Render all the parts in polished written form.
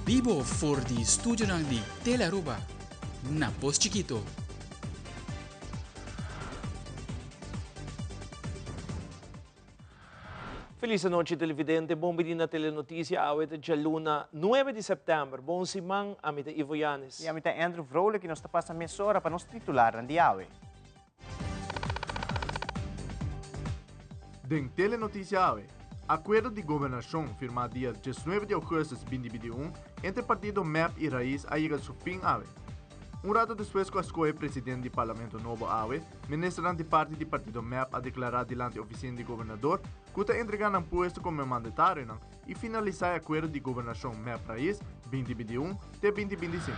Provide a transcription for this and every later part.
bibo for di studionan di Telearuba na Pos Chikito. Feliz anochi televidente, bon bini na Telenoticia, awe ta djaluna 9 di september. Bon siman, ami ta Ivo Yanes. Y ami ta Andrew Vrolijk y nos ta pasa mesora pa nos titularnan di awe. Den Telenoticia awe, Akuerdo di gobernashon firmá dia 19 di ougùstùs 2021 entre partido mep i Raiz a yega su fin awe. Un rato despues ku a skohe president di parlamento nobo awe, ministernan di parti di partido mep a deklará dilanti ofisina di gobernador ku ta entregá nan puesto komo mandatarionan i finalisá e akuerdo di gobernashon mep-Raiz 2021 te 2025.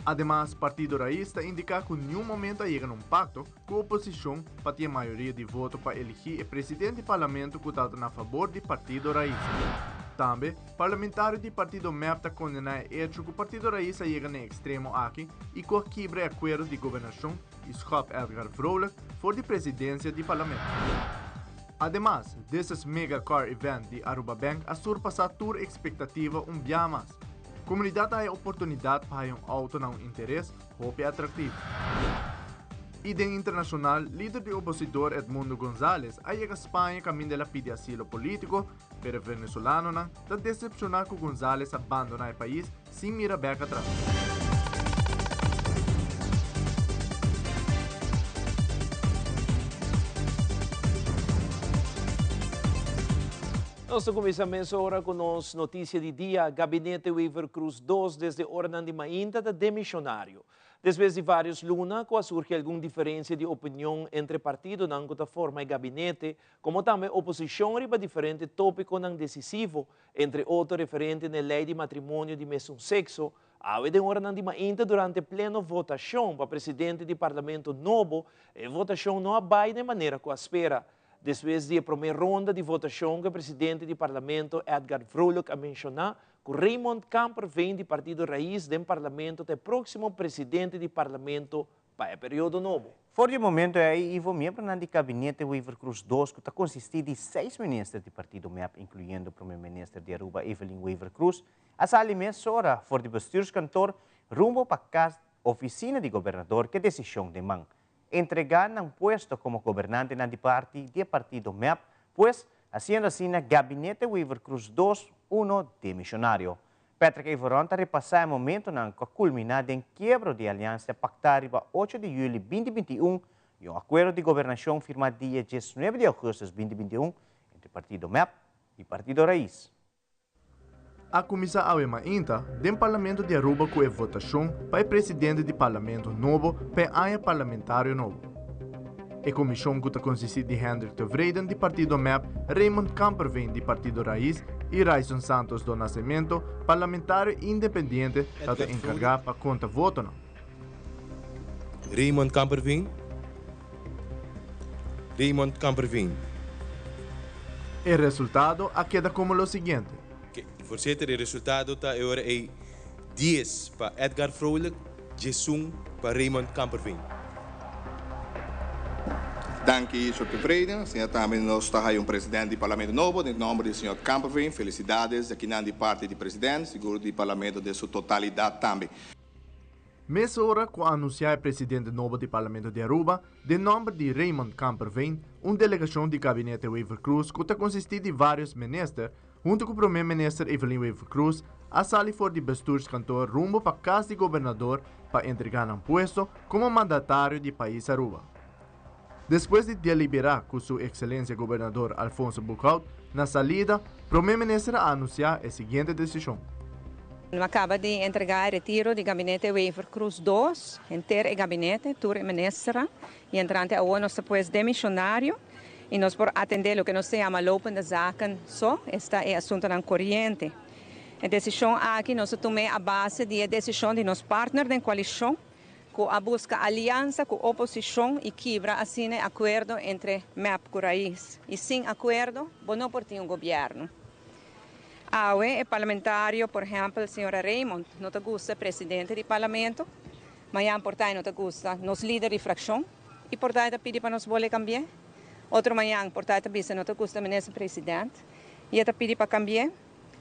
Ademas, partido Raiz ta indiká ku niun momento a yega na un pakto ku oposishon pa tin e mayoria di voto pa eligí e president di parlamento ku tabata na fabor di partido Raiz. Tambe, Parlamentario di partido mep ta kondená e echo ku partido Raiz a yega na e ekstremo aki i ku a kibra e akuerdo di gobernashon i skòp Edgar Vrolijk for di presidensia di parlamento. Ademas, This is Mega Car Event di Aruba Bank a surpasá tur ekspektativa un bia mas. Komunidat a haña oportunidat pa haña un outo na un interes hopi atraktivo. I den internashonal, lider di opositor Edmundo Gonzalez a yega Spaña kaminda el a pidi asilo polítiko Pero e venezolanonan ta decepciona cu Gonzalez a bandona e pais sin mira bek atras. Nos ta cuminsa mesora cu nos noticia di dia. Gabinete Wever-Croes dos desde oranan di mainta ta demisionario. Despues di varios luna cu a surgi algun diferencia di opinion entre partidonan cu ta forma e gabinete, komo tambe oposishon riba diferente tópikonan desisivo, entre otro referente na e lei di matrimonio di mesun sekso, awe den oranan di mainta durante pleno votashon pa presidente di parlamento nobo, e votashon no a bai na e manera ku a spera. Despues di e promé ronda di votashon ku e presidente di parlamento Edgar Vrolijk a menshoná ku Raymond Kamperveen di partido Raiz den parlamento ta e próksimo presidente di parlamento pa e periodo nobo. For di e momento ei, Ivo, miembronan di Gabinete Wever-Croes dos, ku ta konsistí di seis minister di partido mep, inkluyendo Prome Minister di Aruba Evelyn Wever-Croes, a sali mesora for di bestuurskantoor rumbo pa kas ofisina di gobernador ku e desishon den man. Entregá nan puesto komo gobernantenan di parti di e partido mep, pues hasiendo asina Gabinete Wever-Croes dos uno demisionario. Patrick Everon ta repasá e momentonan ku a kulminá den kiebro di e aliansa paktá riba ocho di yüli 2021 i un akuerdo di gobernashon firmá dia 19 di ougùstùs 2021 entre partido mep i partido Raiz. A kuminsá awe mainta den Parlamento di Aruba ku e votashon pa e presidente di Parlamento nobo pa e aña parlamentario nobo. E komishon ku ta konsistí di Hendrik Tevreden di partido mep, Raymond Kamperveen di partido Raiz i Ryson Santos do Nascimento, parlamentario independiente, ta ta enkargá pa konta votonan. Raymond Kamperveen Raymond Kamperveen. E resultado a keda komo lo siguiente. Voorzitter, e resultado ta e ora ei dies pa Edgar Vrolijk, 11 pa Raymond Kamperveen. Danki, señor Tevreden. Asina tambe nos ta haya un president di Parlamento nobo den nomber di señor Kamperveen. Felicidades di akinan di parti di president, sigur di Parlamento den su totalidad tambe. Mesora cu a anuncia e presidente nobo di Parlamento di Aruba, den nomber di Raymond Kamperveen, un delegacion di Gabinete Wever-Croes cu ta consisti di varios minister, Huntu ku Promé Minister Evelyn Wever-Croes a sali for di Bestuurskantoor rumbo pa Kas di Gobernador pa entregá nan puesto komo mandatario di pais Aruba. Despues di deliberá ku Su Ekselensia Gobernador Alfonso Boekhoudt, na salida, Promé Minister a anunsiá e siguiente desishon. No a kaba di entregá e retiro di Gabinete Wever-Croes dos, henter e gabinete, tur e ministernan, i entrante awor nos ta pues demisionario. I nos por atendé loke nos ta yama lopende zaken so, esta e asuntonan koriente. E desishon aki nos a tum'é a base di e desishon di nos partner den koalishon ku a buska aliansa ku oposishon i kibra asina e akuerdo entre mep ku Raiz. I sin akuerdo bo no por tin un gobièrnu. Awe e parlamentario, por ehèmpel señora Raymond, no ta gusta e presidente di parlamento, mañan por ta e no ta gusta nos lider di frakshon. I por ta e ta pidi pa nos bole kambi'é. Otro mañan por ta e ta bisa no ta gusta minister president i e ta pidi pa kambi'é.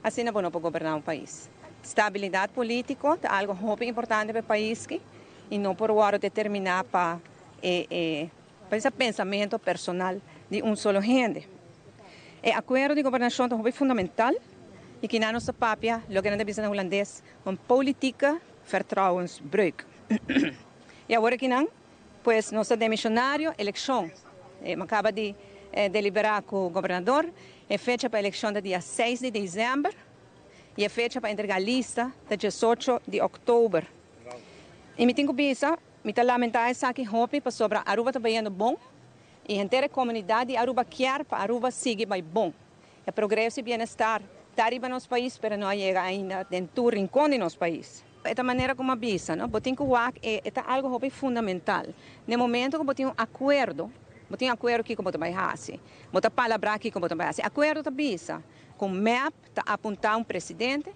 Asina bo no por goberná un pais. Stabilidad politico ta algo hopi importante pa e pais ki y no por wordo determina pa e e pa esa pensamento personal di un solo hende. E acuerdo di gobernacion ta hopi fundamental y kinan nos ta papia loke nan ta bisa na Hulandes un politieke vertrouwensbreuk. Y awor kinan pues nos ta demisionario eleccion. Mi a caba di delibera cu gobernador e fecha pa eleccion ta dia seis di december. Y e fecha pa entrega lista ta diesocho di october. Y mi tin cu bisa, mi ta lamenta esaki hopi pasobra Aruba ta bayendo bon y henter e comunidad di Aruba kier pa Aruba sigui bay bon. E progreso y bienestar ta riba nos pais pero no a yega ainda den tur rincon di nos pais. E ta manera cu mi a bisa, no? Bo tin cu wak e e ta algo hopi fundamental. Den momento cu bo tin un acuerdo, bo tin acuerdo kico bo ta bay haci, bo ta palabra kico bo ta bay haci. Acuerdo ta bisa cu mep ta apuntá un presidente,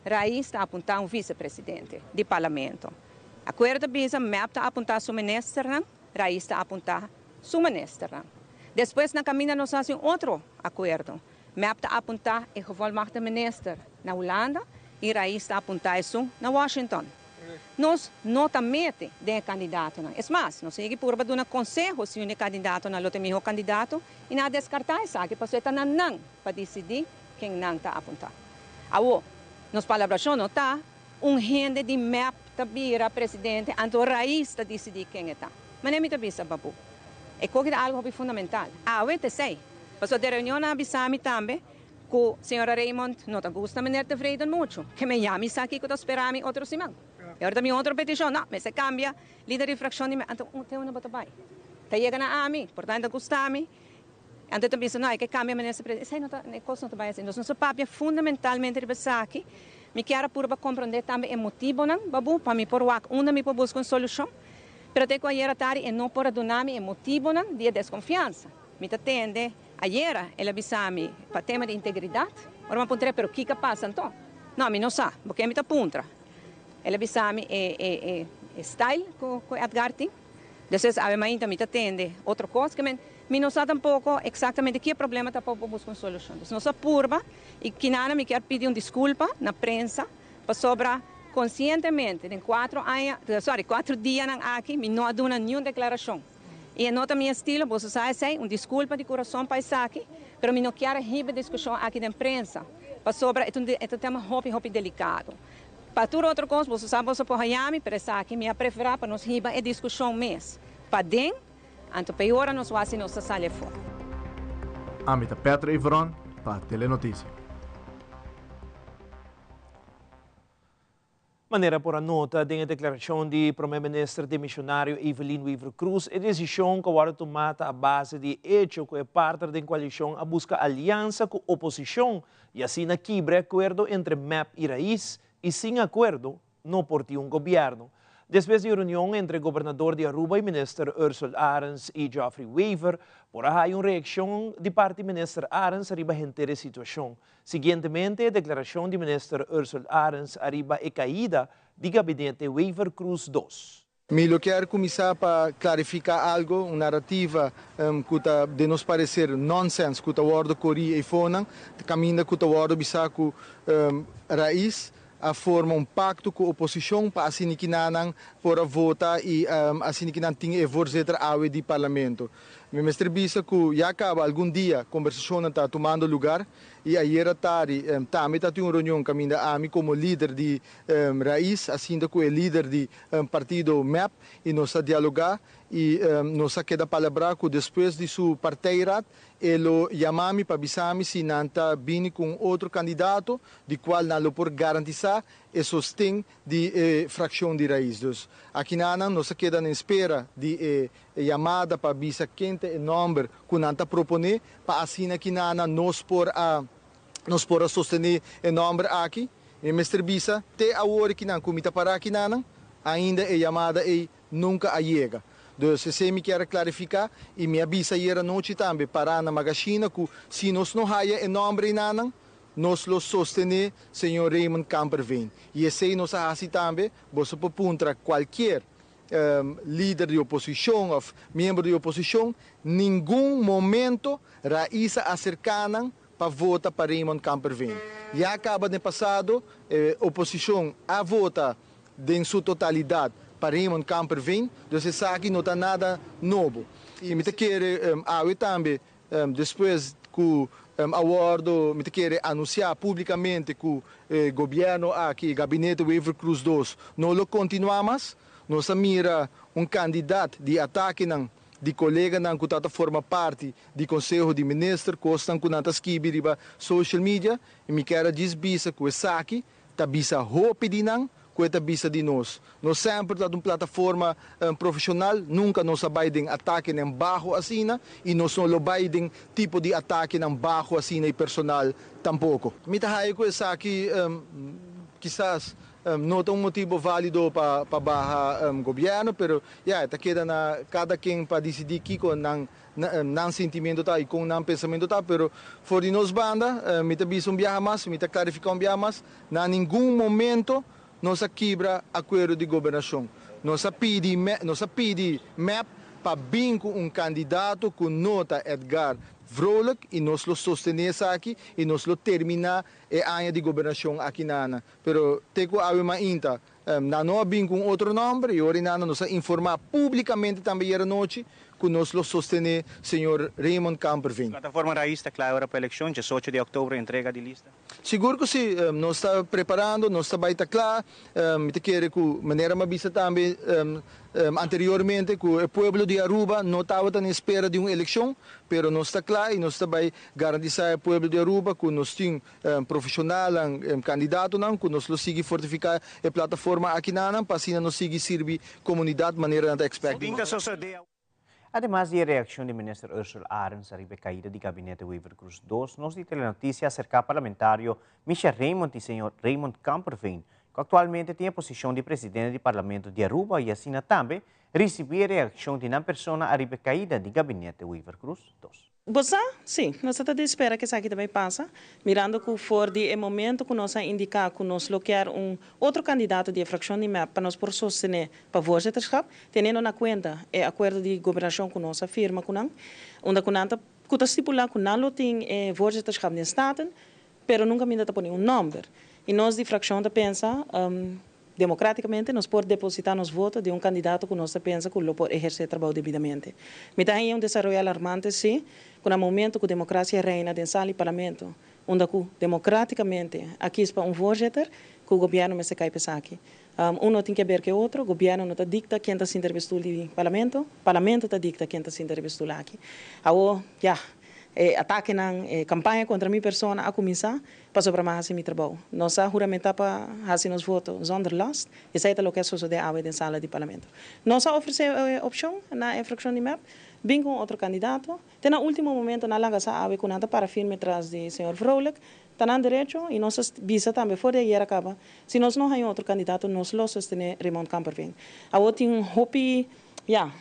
Raiz ta apuntá un vicepresidente di Parlamento. Acuerdo ta bisa mep ta apuntá su ministernan, Raiz ta apuntá su ministernan. Despues na caminda nos haci un otro acuerdo, mep ta apuntá e gevolmachtigde minister na Hulanda y Raiz ta apuntá esun na Washington. Nos no ta mete den e candidatonan. Es mas, nos a yegi purba duna conseho si un di e candidatonan lo ta e miho candidato y nan a descartá esaki pasobra e ta na nan pa disidí ken nan ta apuntá. Awor, nos palabrashon no ta, un hende di mep ta bira presidente, anto Raiz ta disidí ken e ta. Manera mi ta bisa Babu, e koki ta algu hopi fundamental. Awe ta esei. Pasobra den reunionnan a bisa mi tambe ku señora Raymond no ta gusta meneer Tevreden muchu, ke men ya mi sa kiko ta spera mi otro siman. E ora ta mi otro petishon, no, mester kambia lider di frakshon di mep. Anto te unda bo ta bai? Ta yega na ami, por tanto ta gusta mi. Anto e ta bisa, no, hay ke kambia minister presidente. Esei no ta, e kos no ta bai asina. Nos nos a papia fundamentalmente riba esaki. Mi kier a purba komprondé tambe e motibonan, Babu, pa mi por wak unda mi por buska un solushon. Pero te ku ayera tardi e no por a duna mi e motibonan di e deskonfiansa. Mi ta tende, ayera el a bisa mi pa tema di integridat. Ora mi a puntr'é, pero kiko a pasa anto? No, mi no sa. Bo ke mi ta puntra? El a bisa mi e e e style ku ku Edgar tin. Despues awe mainta mi ta tende otro kos ke men mi no sa tampoco exactamente ki e problema ta pa bo busca un solucion. Dus nos a purba y kinana mi kier pidi un disculpa na prensa pasobra conscientemente den cuatro aña, sorry, cuatro dianan aki mi no a duna niun declaracion y e no ta mi estilo, boso sa esey, un disculpa di curason pa esaki, pero mi no kier a hiba e discusion aki den prensa pasobra e ta un e ta un tema hopi hopi delicado. Pa tur otro cos boso sa boso por haya mi, pero esaki mi a prefera pa nos hiba e discusion mes paden. Anto p'e ora nos wak si nos ta sali afó. Ami ta Petro Everon pa Telenoticia. Manera por a nota den e declaracion di Prome Minister demisionario Evelyn Wever-Croes, e decision cu a wordo tuma ta a base di e hecho cu e partner den coalicion a busca aliansa cu oposicion y asina kibra e acuerdo entre mep y Raiz y sin acuerdo no por tin un gobierno. Despues di reunion entre gobernador di Aruba y minister Ursell Arends y Geoffrey Wever, por a haya un reaccion di parti minister Arends ariba henter e situacion. Siguientemente e declaracion di minister Ursell Arends ariba e caida di gabinete Wever-Croes dos. Mi lo kier cuminsa pa clarifica algo, un narrativa cu ta den nos parecer nonsense cu ta wordo cori eyfonan, caminda cu ta wordo bisa cu Raiz a forma un pacto cu oposicion pa asina kinanan por a vota y asina kinan tin e voorzitter awe di parlamento. Mi mester bisa cu ya caba algun dia conversacionnan ta tumando lugar y ayera tardi tambe ta tin un reunion caminda ami como lider di Raiz a sinta cu e lider di partido mep y nos a dialoga y nos a keda palabra cu despues di su partijraad e lo yama mi pa bisa mi si nan ta bini cu un otro candidato di cual nan lo por garantisa e sosten di e fraccion di Raiz. Dus akinanan nos a keda na espera di e yamada pa bisa ken ta e nomber cu nan ta propone pa asina kinanan nos por a nos por a sostene e nomber aki. Mi mester bisa, te awor kinan ku mi ta pará kinanan, ainda e yamada ei nunka a yega. Dus esei mi kier a klarifiká i mi a bisa ayer anochi tambe pará na Magashina ku si nos no haya e nòmber einanan, nos lo sostené señor Raymond Kamperveen. I esei nos a hasi tambe, boso por puntra kualkier lider di oposishon òf miembro di oposishon, ningun momento Raiza a aserká nan. pa vota pa Raymond Kamperveen. Ya caba den pasado, oposicion a vota den su totalidad pa Raymond Kamperveen, dus esaki no ta nada nobo. Y mi ta kere awe tambe, despues cu a wordo, mi ta kere, anuncia publicamente cu e gobierno aki, gabinete Wever-Croes 2, no lo continua mas, nos a mira un cantidad di atakenan di coleganan cu ta forma parti di Conseho di Minister, cosnan cu nan ta skibi riba social media, y mi kier bisa cu esaki ta bisa hopi di nan, cu ta bisa di nos. Nos semper ta un plataforma profesional, nunca nos a bay den atakenan baho asina, y nos no lo bay den tipo di atakenan baho asina y personal tampoco. Mi ta haya cu esaki kisas no ta un motibo valido pa baha gobierno, pero ja, ta keda na cada ken pa dicidi kico nan sentimento ta y con nan pensamento ta, pero for di nos banda, mi ta bisa un biaha mas, mi ta clarifica un biaha mas, na ningun momento nos a kibra acuerdo di gobernacion. Nos a pidi MEP pa bin cu un candidato cu no ta Edgar Vrolijk y nos lo sostene esaki y nos lo termina e aña di gobernacion aki nana. Pero te cu awe mainta, nan no a bin cu otro nomber y ora nan nos a informa publicamente tambe ayera nochi cu nos lo sostene señor Raymond Kamperveen. Plataforma Raiz ta cla pa eleccion, 18 di october, entrega di lista. Sigur cu si, nos ta preparando, nos ta bay ta cla, mi ta kere cu manera m'a bisa tambe anteriormente cu e pueblo di Aruba no tabata na espera di un eleccion, pero nos ta cla y nos ta bay garantisa e pueblo di Aruba cu nos tin profesional, candidatonan, cu nos lo sigui fortifica e plataforma aki nan, pa asina nos sigui sirbi comunidad manera nan ta expect. Ademas di e reaccion di minister Ursula Arends riba caida di gabinete Wever Croes II, nos di Telenoticia a acerca parlamentario Michel Raymond y señor Raymond Kamperveen, cu actualmente tin e posicion di presidente di Parlamento di Aruba y asina tambe ricibi e reaccion di nan persona riba caida di gabinete Wever Croes II. Bo, si, nos ta spera cu esaki tambe pasa, mirando cu for di e momento cu nos a indica cu nos lo kier un otro candidato di fraccion di MEP pa nos por sostene pa voorzitterschap, teniendo na cuenta e acuerdo di gobernacion cu nos a firma cu nan, unda cu nan ta cu ta stipula cu nan lo tin e voorzitterschap den Staten, pero nunca ainda ta pone un nomber. Y nos di fraccion ta pensa, democraticamente, nos por deposita nos voto den un candidato cu nos ta pensa cu lo por eherce trabou debidamente. Mi ta un desaroyo alarmante, si, cu na momento cu democracia reina den sala di parlamento, unda cu democraticamente aki pa un voorzitter, cu gobierno mester cay p'esaki. Un no tin di haber cu otro, gobierno no ta dicta ken ta sinta riba stoel di parlamento, parlamento ta dicta ken ta sinta riba stoel aki. Awo, ja, atakenan, campaña contra mi persona a cuminsa pasobra m'a haci mi trabou. Nos a huramenta pa haci nos voto zonder last, esey ta loke a sucede awe den sala di parlamento. Nos a ofrece opcion na fraccion di MEP, bin cu otro candidato, te na ultimo momento nan a laga sa awe cu nan ta para firme tras di señor Vrolijk, ta nan derecho y nos a bisa tambe for di ayera caba. Si nos no haya otro candidato, nos lo sostene Raymond Kamperveen. Awo tin hopi, ja,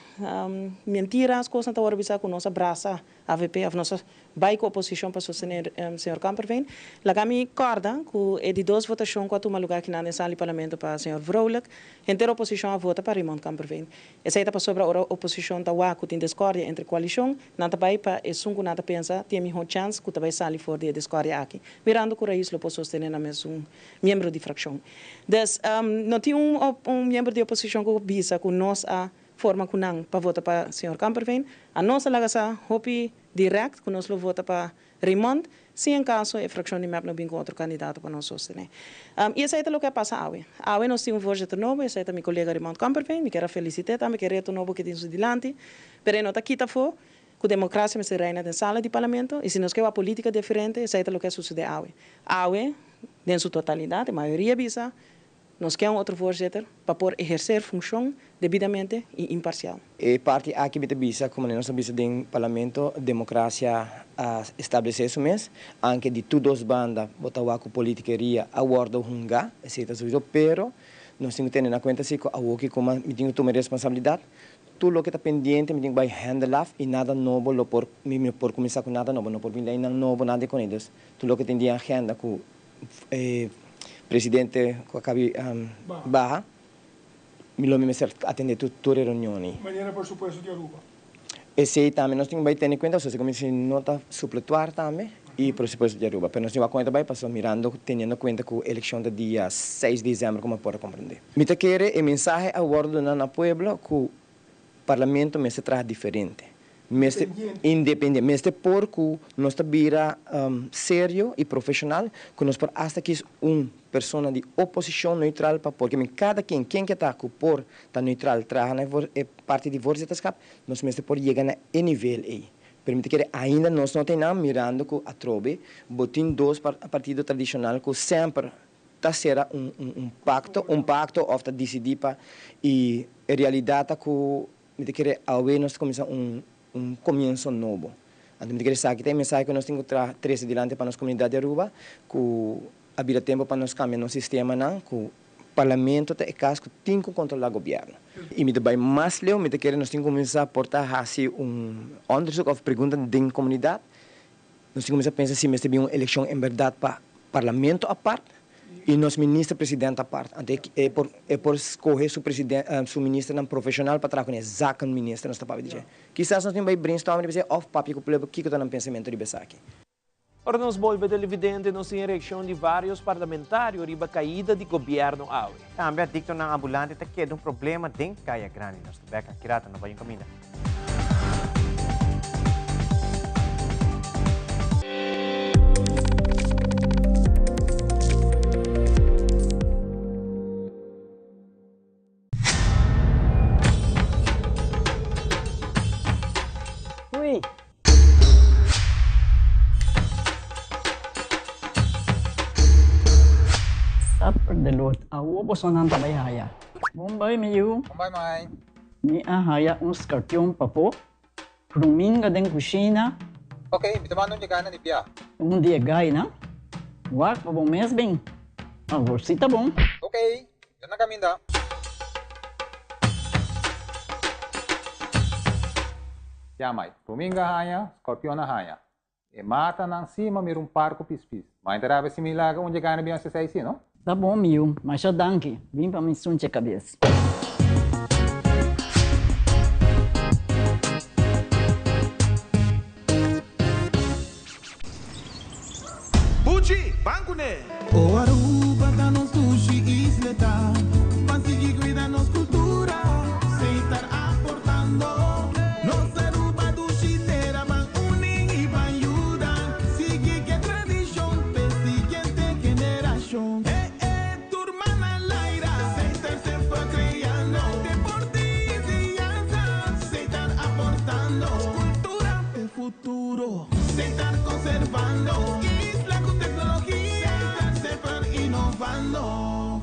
mentira, cos ta wordo bisa cu nos a brasa AVP, of nos a bay cu oposicion pa sostene señor Kamperveen. Laga mi corda cu e di dos votacion cu a tuma luga aki na sala di parlamento pa señor Vrolijk, henter oposicion a vota pa Raymond Kamperveen. Esey ta pasobra ora oposicion ta wak cu tin discordia entre coalicion, nan ta bay pa esun cu nan ta pensa tin miho chance cu ta bay sali for di discordia aki. Mirando cu Raiz lo por sostene nan mes un miembro di fraccion. Dus no tin un miembro di oposicion cu bisa cu nos a forma cu nan pa vota pa señor Kamperveen. Anos a laga sa hopi direct cu nos lo vota pa Raymond, si en caso e fraccion di MEP no bin cu otro candidato pa nos sostene. Y esey ta loke a pasa awe. Awe nos tin un voorzitter nobo, esey ta mi colega Raymond Kamperveen, mi kier felicita tambe cu e reto nobo cu tin su dilanti, pero no ta kita afo cu democracia mester reina den sala di parlamento y si nos kier politica diferente, esey ta loke a sucede awe. Awe, den su totalidad, e mayoria a bisa, nos kier un otro voorzitter pa por eherce funcion debidamente y imparcial. E parti aki ta bisa, como nos bisa den parlamento, democracia a establece su mes, aunke di tur dos banda, bo ta wak politikeria a wordo hunga, etc. Pero nos tin cu tene na cuenta cu aki como mi tin cu tuma responsabilidad, tur loke ta pendiente, mi tin cu handle af y nada nobo, lo por mi por cuminsa cu nada nobo, no por bin nada nobo, nada cu esey. Tur loke tin den agenda cu presidente cu a caba baha, mi lo mester atende tur reunion. Manera presupuesto di Aruba. Esey tambe nos tin cu tene na cuenta, so como si no ta supletuar tambe. y presupuesto di Aruba. Pero nos tin wak con e ta bay pasobra mirando, teniendo cuenta cu eleccion ta dia seis di december como por a comprende. Mi ta kere e mensahe a wordo duna na pueblo cu Parlamento mester traha diferente, mester independiente, mester por cu nos ta bira serio y profesional cu nos por hasta kies un persona di oposicion neutral pa por, kimen cada ken, ken ke ta cu por ta neutral traha na e parti di voorzitterschap, nos mester por yega na e nivel ey. Pero mi ta kere ainda nos no ta eynan mirando cu atrobe bo tin dos partido tradicional cu semper ta sera un un pacto, un pacto of ta dicidi pa y e realidad ta cu mi ta kere awe nos ta cuminsa un un comienzo nobo. Anto mi ta kere esaki ta e mensahe cu nos tin cu tra trece dilanti pa nos comunidad di Aruba cu a bira tempo pa nos cambia nos sistemanan cu Parlamento ta e cas cu tin cu controla gobierno. Y mi ta bay mas leu, mi ta kere nos tin cu cuminsa por ta haci un onderzoek of pregunta den comunidad. Nos tin cuminsa pensa si mester bin un eleccion en berdad pa Parlamento apart y nos minister president apart. Anto e por e por scoge su president su ministernan profesional pa traha cune, zakenminister nos ta papia di dje. Kisas nos tin bay brainstorm riba esey of papia cu pueblo kico ta nan pensamento riba esaki. Ora nos bolbe televidente nos tin e reaccion di varios parlamentario riba caida di gobierno awe. Tambe adictonan ambulante ta keda un problema den Caya Grandi. Nos ta bek aki rato, no bay un caminda. Hui. Supper de lot. Awo bosonan ta bai haya. Bon bai mi yu. Bon bai mai. Mi a haya un skarpion pafó. Ruminga den kushina. Ok, mi ta manda un dje na di bia. Un di e gainan. Wak pa bo mes bin. Awor si ta bon. Ok, mi ta na kaminda. Ya mai, ruminga haña, skorpion a haña. E matanan si ma mira un par ku pispis. Ma e ta rabia si mi laga un dje gaina bin hasi esei si, no? Ta bon mi yu, masha danki. Bin pa mi sunche kabes. Buchi, ban kuné! O Aruba ta nos dushi isleta, ban sigui cuida nos cultura, Setar aportando. Nos Aruba dushi tera, ban uni y ban yuda, sigui ke tradicion p'e siguiente generacion. E e tur man al aire, Setar semper creando, deporte y enseñanza, Setar aportando, cultura p'e futuro. Setar conservando isla cu tecnologia. Setar semper innovando.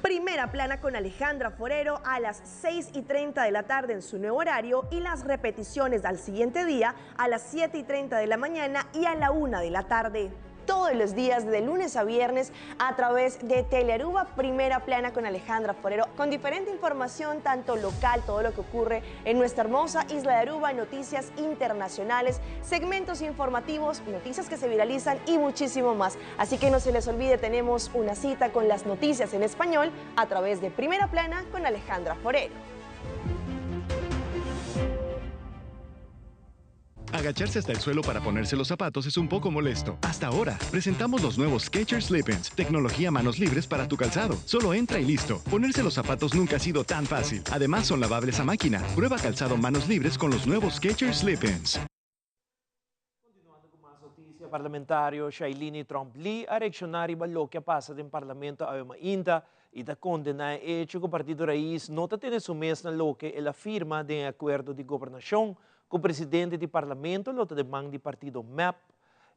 Primera Plana con Alejandra Forero a las 6 y 30 de la tarde en su nuevo horario y las repeticiones al siguiente día a las 7 y 30 de la mañana y a la 1 de la tarde todos los días de lunes a viernes a través de Telearuba Primera Plana con Alejandra Forero, con diferente información, tanto local, todo lo que ocurre en nuestra hermosa isla de Aruba, noticias internacionales, segmentos informativos, noticias que se viralizan y muchísimo más. Así que no se les olvide, tenemos una cita con las noticias en español a través de Primera Plana con Alejandra Forero. Agacharse hasta el suelo para ponerse los zapatos es un poco molesto. Hasta ahora, presentamos los nuevos Skechers Slip-ins, tecnología manos libres para tu calzado. Solo entra y listo. Ponerse los zapatos nunca ha sido tan fácil. Además, son lavables a máquina. Prueba calzado manos libres con los nuevos Skechers Slip-ins. Continuando cu mas noticia, parlamentario Shailini Tromp-Lee a reacciona riba loke a pasa den parlamento awe mainta y ta condena e hecho cu Partido Raiz no ta tene su mes na loke el a firma den e acuerdo di gobernacion Cu presidente di parlamento lo ta den man di partido mep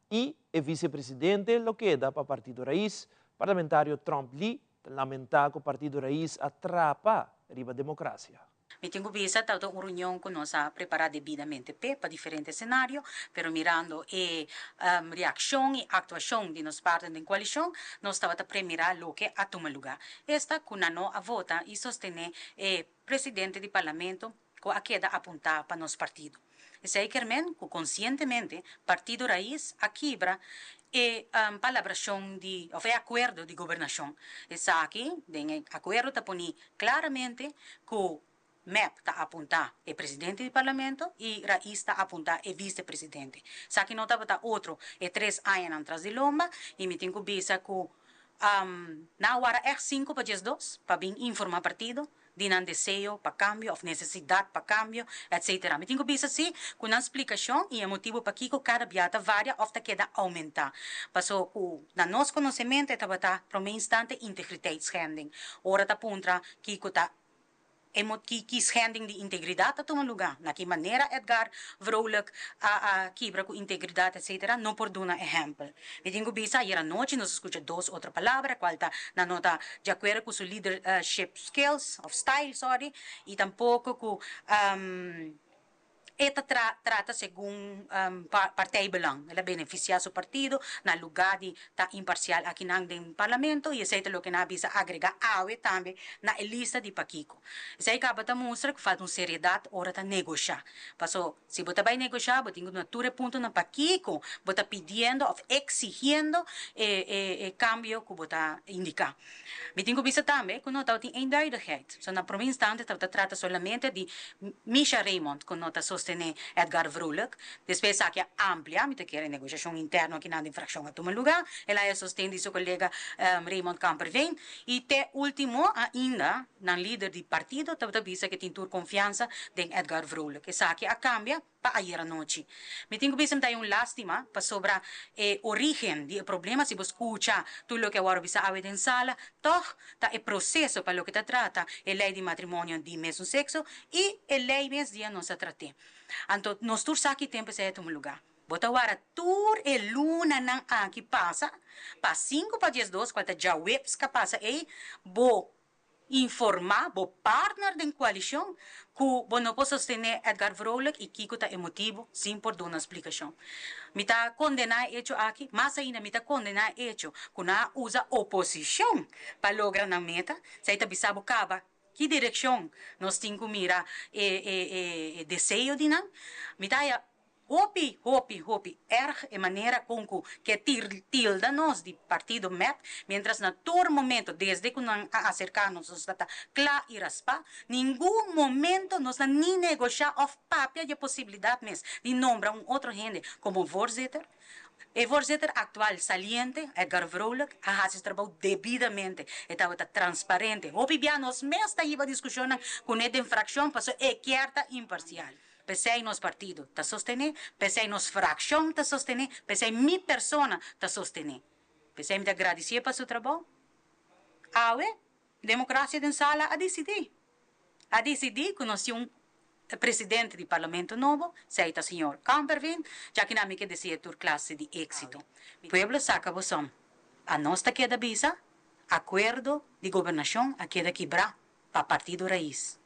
y e vicepresidente lo keda pa partido Raiz. Parlamentario Tromp Lee ta lamenta cu partido Raiz a trapa riba democracia. Mi tin cu bisa tabata un reunion cu nos a prepara debidamente p'e pa diferente scenario, pero mirando e reaccion y actuacion di nos partner den coalicion, nos tabata premira loke a tuma luga. Esta cu nan no a vota y sostene e presidente di parlamento ku a keda apuntá pa nos partido. Esei kier men ku konsientemente Partido Raiz a kibra e palabrashon di òf e akuerdo di gobernashon. Esaki den e akuerdo ta poní klaramente ku Mep ta apunta e presidente di parlamento y Raiz ta apunta e vice presidente. Esaki no tabata otro e tres añanan tras di lomba y mi tin cu bisa cu nan a wara echt cinco pa 12 pa bin informa partido di nan deseo pa cambio of necesidad pa cambio etc. Mi tin cu bisa si cu nan splicacion y e motibo pakico cada bia ta varia of ta keda aumenta. Paso cu na nos conocemento e tabata prome instante integriteitsschending. Ora ta puntra kico ta E mo ki ki schending di integridad ta tuma luga, na ki manera Edgar Vrolijk a a kibra cu integridad etc. No por duna ehempel. Mi tin cu bisa ayer anochi nos a scucha dos otro palabra cual ta nan no ta di acuerdo cu su leadership skills of style sorry y tampoco cu E ta trata segun partijbelang. El a beneficia su partido na luga di ta imparcial akinan den parlamento y esey ta loke nan a bisa agrega awe tambe na e lista di pakico. Esey caba ta mustra cu falta un seriedad ora ta negosha. Paso si bo ta bay negosha bo tin cu duna tur e puntonan pakico bo ta pidiendo of exigiendo e e cambio cu bo ta indica. Mi tin ku bisa tambe ku no tabatin eenduidigheid. So na prome instante tabata trata solamente di Misha Raymond ku no ta sostené Edgar Vrolijk. Despues esaki a amplia, mi ta kere negoshashon interno akinan den frakshon a tuma lugá. El a haya sosten di su kolega Raymond Kamperveen. I te ultimo ainda nan lider di partido tabata bisa ku e tin tur konfiansa den Edgar Vrolijk. Esaki a kambia. pa ayer anochi. Mi tin ku bisa mi ta un lastima pasobra e origen di e problema si bo skucha tur loke a wòrdu bisa awe den sala tòg ta e proseso pa loke ta trata e lei di matrimonio di mesun sekso i e lei mes dia nos a trat'é. Anto nos tur sa ki tempu esei a tuma lugá. Bo ta wara tur e lunanan aki pasa pa sinku pa 12 kual ta djaweps ka pasa ei bo Informá bo partner den koalishon ku bo no por sostené Edgar Vrolijk i kiko ta e motibu sin por duna splikashon. Mi ta kondená e echo aki, mas ainda mi ta kondená e echo ku nan a usa oposishon pa logra nan meta. Esei ta bisa bo kaba ki direkshon nos tin ku mira e e deseo di nan. Mi ta haya Hopi, hopi, hopi erg e manera con cu ke tilda nos di partido mep, mientras na tur momento desde cu nan a acerca nos nos ta cla y raspa, ningun momento nos na ni negosha of papia di e posibilidad mes di nombra un otro hende como voorzitter. E voorzitter actual saliente, Edgar Vrolijk, a haci su trabou debidamente, e tabata transparente. Hopi bia nos mes ta hiba discusionnan cune den fraccion pasobra e kier ta imparcial. P'esei nos partido ta sostené, p'esei nos frakshon ta sostené, p'esei mi persona ta sostené. P'esei mi ta gradisié pa su trabou. Awe, demokrasia den sala a disidí. A disidí ku nos tin un presidente di parlamento nobo, esei ta señor Kamperveen, djakinan mi ke dese'é tur klase di éksito. Pueblo saka bo som. Anos ta keda bisa, akuerdo di gobernashon a keda kibrá pa partido Raiz.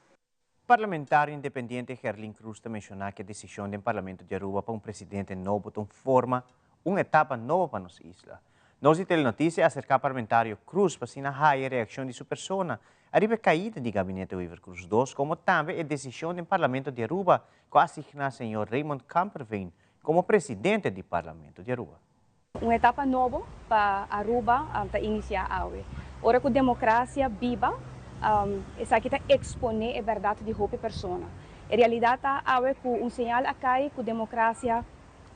Parlamentario independiente Gerlin Croes ta menciona cu e decision den Parlamento di Aruba pa un presidente nobo ta un forma un etapa nobo pa nos isla. Nos di Telenoticia a acerca Parlamentario Croes pa asina haya reaccion di su persona ariba e caida di Gabinete Wever-Croes dos como tambe e decision den Parlamento di Aruba cu a asigna señor Raymond Kamperveen como presidente di Parlamento di Aruba. Un etapa nobo pa Aruba ta inicia awe. Ora cu democracia biba, esaki ta expone e berdad di hopi persona. E realidad ta awe cu un señal a cay cu democracia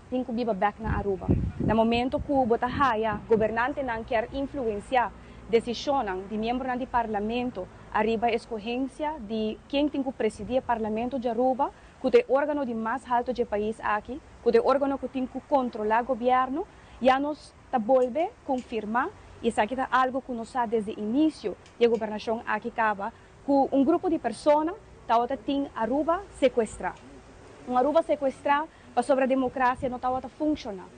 tin cu biba bek na Aruba. Na momento cu bo ta haya gobernantenan kier influencia decisionnan di miembronan di parlamento ariba escogencia di ken tin cu presidi e parlamento di Aruba, cu ta e organo di mas halto dje pais aki, cu ta e organo cu tin cu controla gobierno, ya nos ta bolbe confirma, y esaki ta algo cu nos sa desde inicio di e gobernacion aki caba, cu un grupo di persona tawata tin Aruba secuestra. Un Aruba secuestra pasobra democracia no tawata funciona.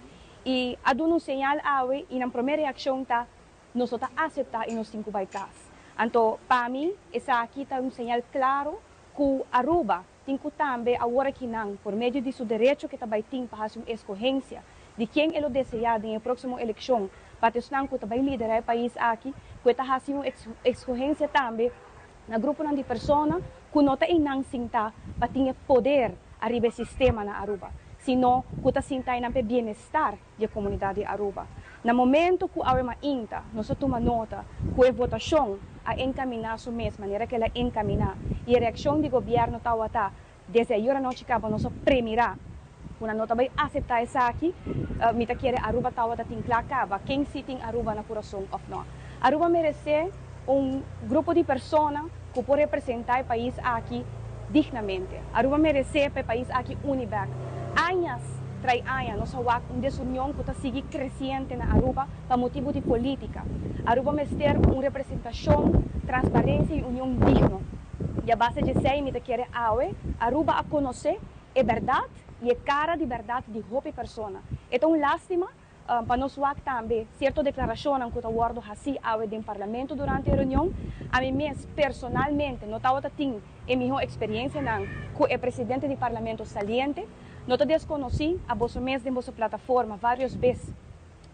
Y a duna un señal awe y nan prome reaccion ta, nos no ta acepta y nos tin cu bay cas. Anto, pa mi, esaki ta un señal claro cu Aruba tin cu tambe awor aki nan, por medio di su derecho cu e ta bay tin pa haci un escogencia di ken e lo desea den e proximo eleccion pa ta esnan cu ta bay lidera e pais aki, cu e ta haci un escogencia tambe na gruponan di persona cu no ta eynan sinta pa tin e poder ariba e sistema na Aruba, sino cu ta sinta eynan pa e bienestar di e comunidad di Aruba. Na momento ku awe mainta nos a tuma nota ku e votashon a enkaminá su mes manera ku el a enkaminá i e reakshon di gobièrnu tawata desde ayora nochi kaba nos a premirá ku nan no ta bai aseptá esaki, mi ta kere Aruba tawata tin kla kaba ken si tin Aruba na kurason òf nò. Aruba meresé un grupo di persona ku por representá e pais aki dignamente. Aruba meresé pa e pais aki uni bèk. Añas trai aña nos a wak un desunion ku ta sigui kresiente na Aruba pa motibu di polítika. Aruba mester un representashon, transparensia i union digno. I a base djesei mi ta kere awe Aruba a konosé e bèrdat i e kara di bèrdat di hopi persona. E ta un lástima Pa nos wak tambe cierto declaracionnan cu ta wordo haci awe den Parlamento durante e reunion. Ami mes personalmente no tabata tin e miho experiencianan cu e presidente di Parlamento saliente. No ta desconoci a boso mes den boso plataforma varios bes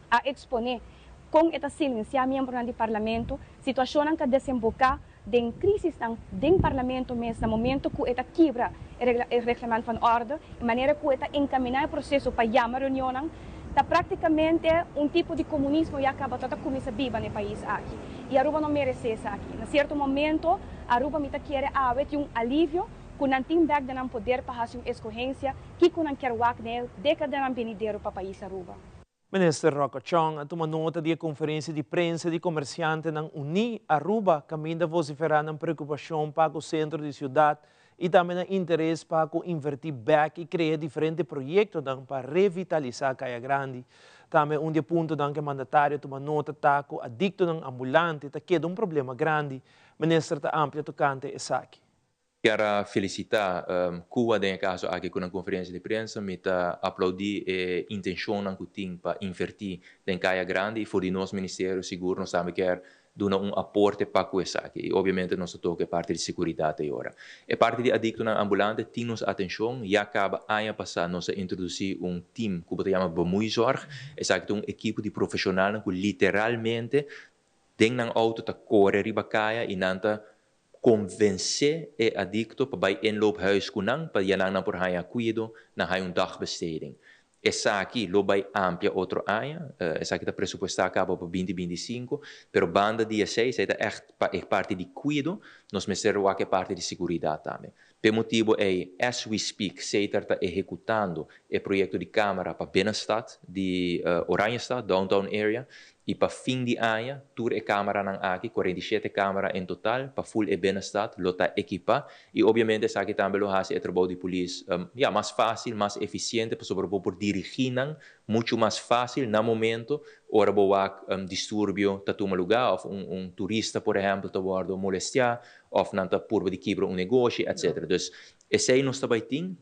a expone con e ta silencia miembronan di Parlamento, situacionnan ca desemboca den crisisnan den Parlamento mes na momento cu e ta kibra e reglement van orde, e manera cu e ta encamina e proceso pa yama reunionnan, ta practicamente un tipo di comunismo ya caba ta ta cuminsa biba na e pais aki. Y Aruba no merece esaki. Na cierto momento Aruba mi ta kere awe tin un alivio cu nan tin bek den nan poder pa haci un escogencia kico nan kier wak den e decadanan benidero pa pais Aruba. Minister Rocco Chong a tuma nota di e konferensia di prensa di komersiantenan Uní Aruba kaminda vosiferá nan preokupashon pa ku sentro di siudat i tambe nan interes pa ku invertí bèk i krea diferente proyektonan pa revitalisá Kaya Grandi. Tambe un di e puntonan ku e mandatario a tuma nota ta ku adiktonan ambulante ta keda un problema grandi. Minister ta amplia tokante esaki. Kier a felicita Cuba den e caso aki cu nan conferencia di prensa. Mi ta aplaudi e intencionnan cu tin pa inverti den Caya Grandi y for di nos ministerio sigur nos tambe kier duna un aporte pa cu esaki. Y obviamente nos ta toca e parti di seguridad ey ora. E parti di adictonan ambulante tin nos atencion. Ya caba aña pasa nos a introduci un team cu bo ta yama Bemoeizorg. Esaki ta un ekipo di profesionalnan cu literalmente den nan auto ta core riba caya y nan ta Konvensé e adikto pa bai inloophuis ku nan pa ya nan nan por haña kuido, nan haña un dagbesteding. Esaki lo bai amplia otro aña, esaki ta presupuestá kaba pa binti 25, pero banda di esei, esei ta ègt pa e parti di kuido, nos mester wak e parti di seguridat tambe. P'e motibu ei, as we speak, Setar ta ehekutando e proyekto di kámara pa binnenstad di Oranjestad, downtown area, i pa fin di aña tur e kámaranan aki, 47 kámara en total, pa ful e binnenstad lo ta ekipá i obviamente esaki tambe lo hasi e trabou di polis, ya, mas fásil, mas efisiente pasobra bo por dirigí nan muchu mas fásil na momento ora bo wak disturbio ta tuma lugá òf un turista por ehèmpel ta wòrdu molestiá òf nan ta purba di kibra un negoshi etcetera. Dus esei nos ta bai tin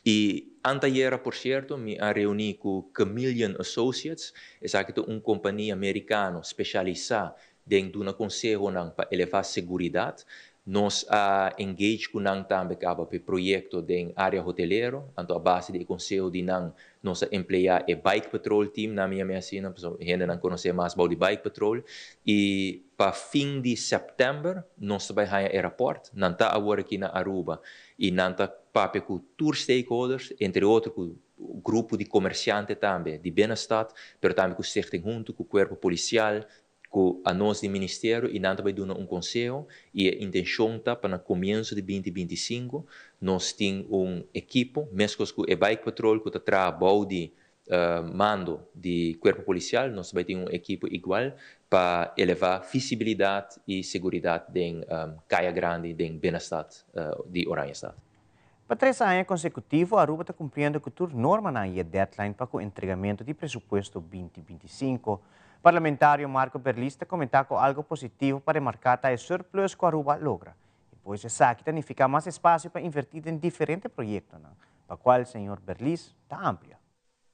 i antayera por sierto mi a reuní ku Chameleon Associates, esaki ta un kompania merikano speshalisá den duna konsehonan pa elevá seguridat. Nos a engage ku nan tambe kaba pa e proyekto den área hotelero, anto a base di e konseho di nan nos a empleá e Bike Patrol team, nan mi yam'é asina pasobra hendenan konosé mas bou di Bike Patrol, i pa fin di sèptèmber nos ta bai haña e rapòrt. Nan ta awor aki na Aruba i nan ta papia ku tur stakeholders, entre otro ku grupo di komersiante tambe di binnenstad, pero tambe ku Stichting Huntu, ku Kuerpo Polisial, ku anos di ministerio i nan ta bai duna un konseho i e intenshon ta pa na komienso di 2025 nos tin un ekipo meskos ku e bike patrol ku ta traha bou di mando di kuerpo polisial nos ta bai tin un ekipo igual pa elevá visibilidat i seguridat den kaya grandi den binnenstad di Oranjestad. Pa tres aña konsekutivo Aruba ta kumpliendo ku tur normanan i e deadline pa ku entregamentu di presupuesto 2025. Parlamentario Marco Berlis ta komentá ku algu positivo pa remarká ta e surplus ku Aruba a logra. I pues esaki ta nifiká mas espasio pa invertí den diferente proyektonan, pa kual señor Berlis ta amplia.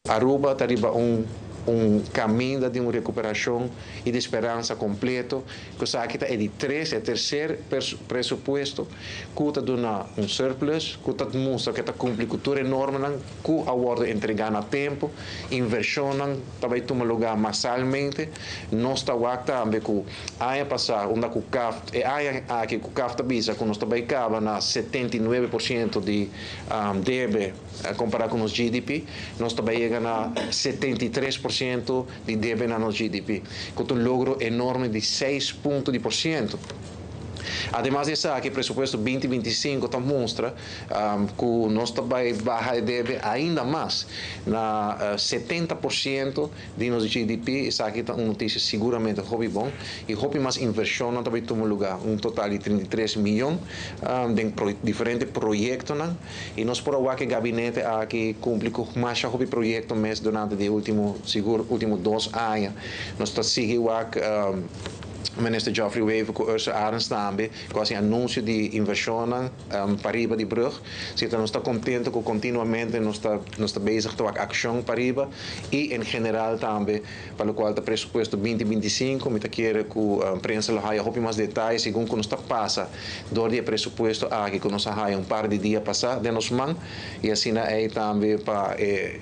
Aruba ta riba un un caminda di un recuperacion y di speransa completo, cu esaki ta e di tres, e tercer presupuesto cu ta duna un surplus, cu ta mustra cu e ta cumpli cu tur e normanan cu a wordo entrega na tempo, inversionnan ta bay tuma lugar masalmente. Nos ta wak tambe cu aña pasa unda cu CAft, e aña aki cu CAft ta bisa cu nos ta bay caba na 79% di debe, Kompará ku nos GDP, nos ta bai yega. yega na 73% di debe na nos GDP, ku ta un logro enorme di seis punto di porshento. Ademas di esaki, presupuesto 2025 ta mustra ku nos ta bai baha e debe ainda mas na 70% di nos GDP. Esaki ta un notisia siguramente hopi bon i hopi mas invershonnan ta bai tuma lugá, un total di 33 miyon den diferente proyektonan. I nos por a wak e gabinete aki kumpli ku masha hopi proyekto mes durante di e ultimo, sigur ultimo dos aña. Nos ta sigui wak Minister Geoffrey Wever ku Ursula Arends tambe ku hasi anunsio di invershonnan pariba di brug. Si ta nos ta kontento ku kontinuamente nos ta nos ta bezig ta wak akshon pariba i en general tambe pa lokual ta presupuesto 2025 mi ta kere ku prensa lo haya hopi mas detaye segun ku nos ta pasa dor di e presupuesto aki ku nos a haya un par di dia pasá den nos man i asina ei tambe pa e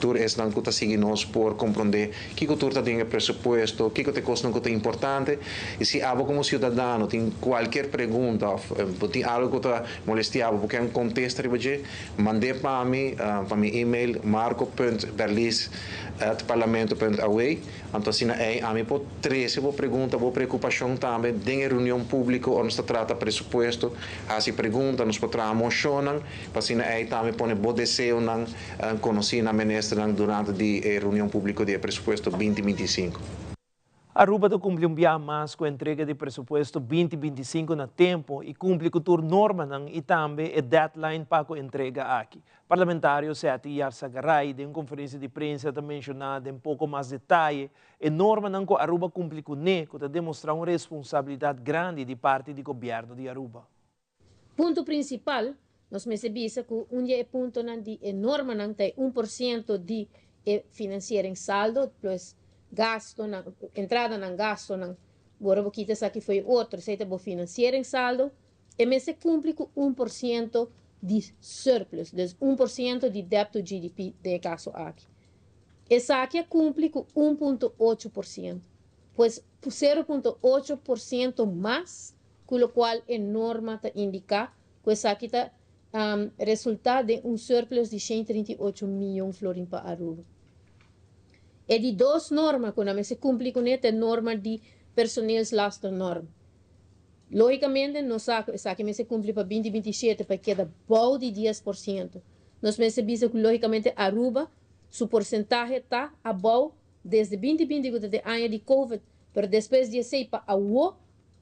tur esnan ku ta sigui nos por komprondé kiko tur ta den e presupuesto, kiko ta e kosnan ku ta importante i si abo komo siudadano tin kualkier pregunta òf bo tin algu ku ta molestiá bo, bo ke un kontesta riba dje, mand'é pa mi pa mi email marco punt berlis at parlamento punt aw. Anto asina ei ami por trese bo pregunta, bo preokupashon tambe den e reunion públiko ora nos ta trata presupuesto, hasi pregunta, nos por traha moshonnan pa asina ei tambe pone bo deseonan konosí na ministernan durante di e reunion públiko di e presupuesto 2025. Aruba ta kumpli un biaha mas ku entrega di presupuesto 2025 na tempo i kumpli ku tur normanan i tambe e deadline pa ku entrega aki. Parlamentario Setty Yarzagaray den un konferensia di prensa ta menshoná den poko mas detaye e normanan ku Aruba kumpli kuné ku ta demostrá un responsabilidat grandi di parti di gobièrnu di Aruba. Punto prinsipal, Nos mester bisa ku un di e puntonan di e normanan ta e 1% di e financieringssaldo plus gastonan, entradanan, gastonan. Ora bo kita esaki for e otro, esei ta bo financieringssaldo. E mester cumpli cu 1% di surplus, dus 1% di debt to GDP den e caso aki. Esaki a cumpli cu 1.8%, pues 0.8% mas cu locual e norma ta indica cu esaki ta resulta den un surplus di 138 miyon florin pa Aruba. E di dos norma cu nan mester cumpli cune ta e norma di personeelslastennorm. Lógicamente nos sa cu esaki mester cumpli pa 2027 pa e keda bou di 10%. Nos mester bisa cu lógicamente Aruba su porcentahe ta abou desde 2020 cu ta e aña di covid, pero despues di esey pa awo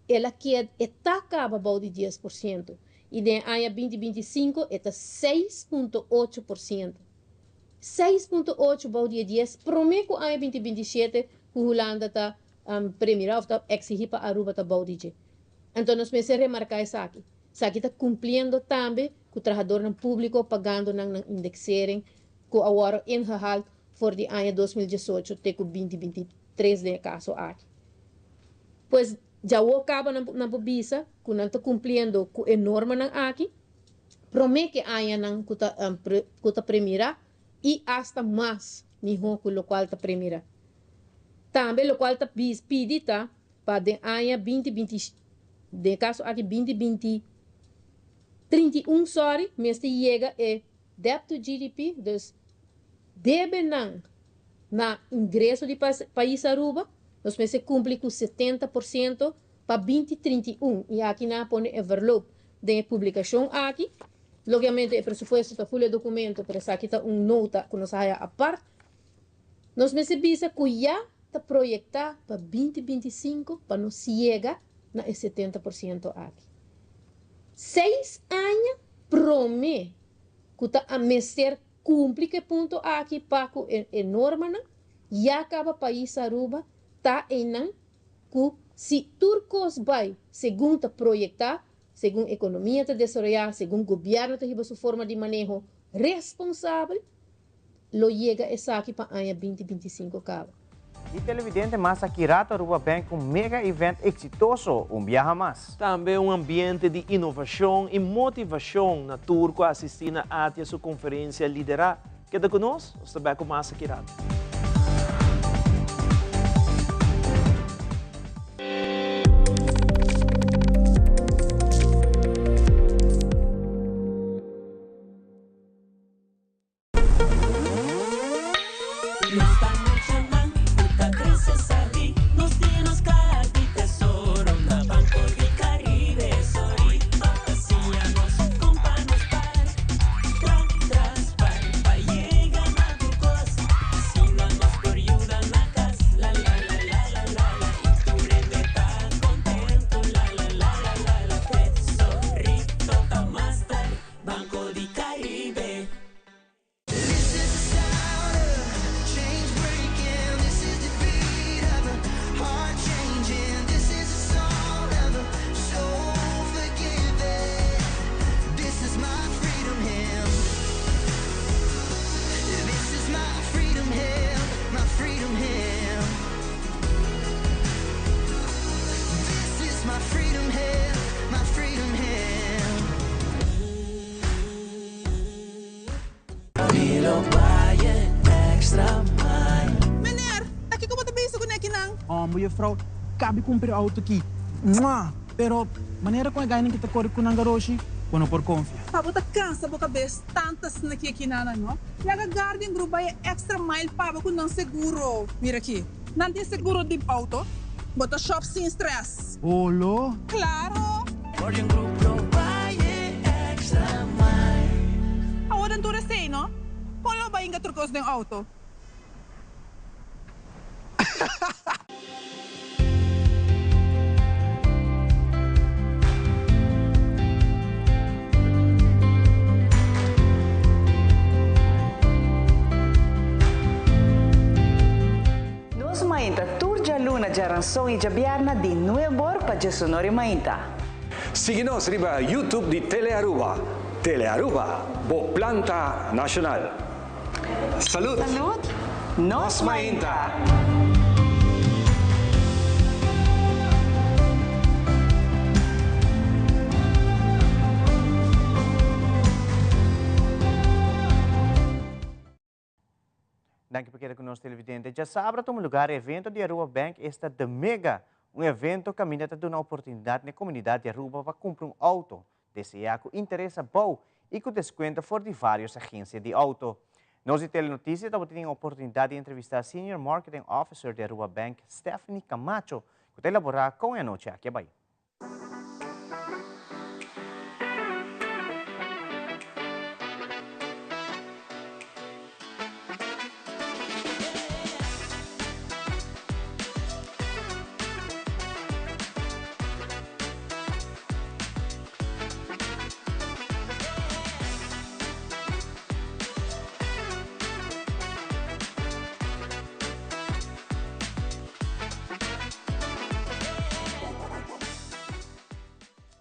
el a ked e ta caba bou di 10% y den e aña 2025 e ta 6.8%. 6.8 bou di e dies prome cu aña 2027 cu Hulanda ta premira of ta exigi pa Aruba ta bou di dje. Anto nos mester remarca esaki. Esaki ta cumpliendo tambe cu trahadornan publico pagando nan nan indexering cu a worde ingehaald for di aña 2018 te cu 2023 den e caso aki. Pues djawo caba nan nan por bisa cu nan ta cumpliendo cu e normanan aki prome ke añanan cu ta cu ta premira y hasta mas miho cu locual ta premira. Tambe locual ta pidi ta pa den aña 2020, den e caso aki 2020, 31 sorry, mester yega e debt to GDP, dus debenan na ingreso di pais Aruba, nos mester cumpli cu 70% pa 2031 y aki nan a pone e verloop den e publicacion aki. Logicamente e presupuesto ta full e documento, pero esaki ta un nota cu nos a haya apart. Nos mester bisa cu ya ta proyecta pa 2025 pa nos yega na e 70% aki. Seis aña prome cu ta a mester cumpli cu e punto aki pa cu e normanan, ya caba pais Aruba ta eynan cu si tur cos bay segun ta proyecta, segun economia ta desaroya, segun gobierno ta hiba su forma di maneho responsabel, lo yega esaki pa aña 2025 caba. Y televidente mas aki rato Aruba Bank un mega event exitoso un biaha mas. Tambe un ambiente di innovacion y motivacion na tur cu a asisti na ATIA su conferencia Lidera. Keda cu nos, nos ta bek cu mas aki rato. lo bay e extra mile. Meneer, ta kiko bo ta bisa ku nekinan? Homber, juffrouw, kabi kumpra e auto ki. Mwah! Pero, manera kon e gainan ki ta kore ku nan garoshi, bo no por konfia. Pa bo ta kansa bo kabes tanta snaki akinanan, no? Laga Guardian Group bai e extra mile pa bo ku nan seguro. Mira aki, nan tin seguro di auto, bo ta shop sin stress. Holo? Claro! Guardian Group lo bai e extra mile. Awor den tur esei, no? Kon lo bai inga tur kos den auto? Nos mainta tur djaluna, djaranson i djabièrnè di nuebor pa djesonor i mainta. Sigui nos riba YouTube di Telearuba. Telearuba, bo planta nacional. Salud! Salud! Nos mainta! Danki pa keda ku nos televidente. Djasabra tuma lugar e evento di Aruba Bank esta The Mega, un evento kaminda ta duna oportunidat na e komunidat di Aruba pa kumpra un outo Deseá ku interes abou i ku deskuento for di vários agensia di outo. Nos di Telenotisia tabata tin e oportunidat di entrevistá Senior Marketing Officer di Aruba Bank, Stephanie Camacho, ku ta elaborá kon e anochi aki a bai.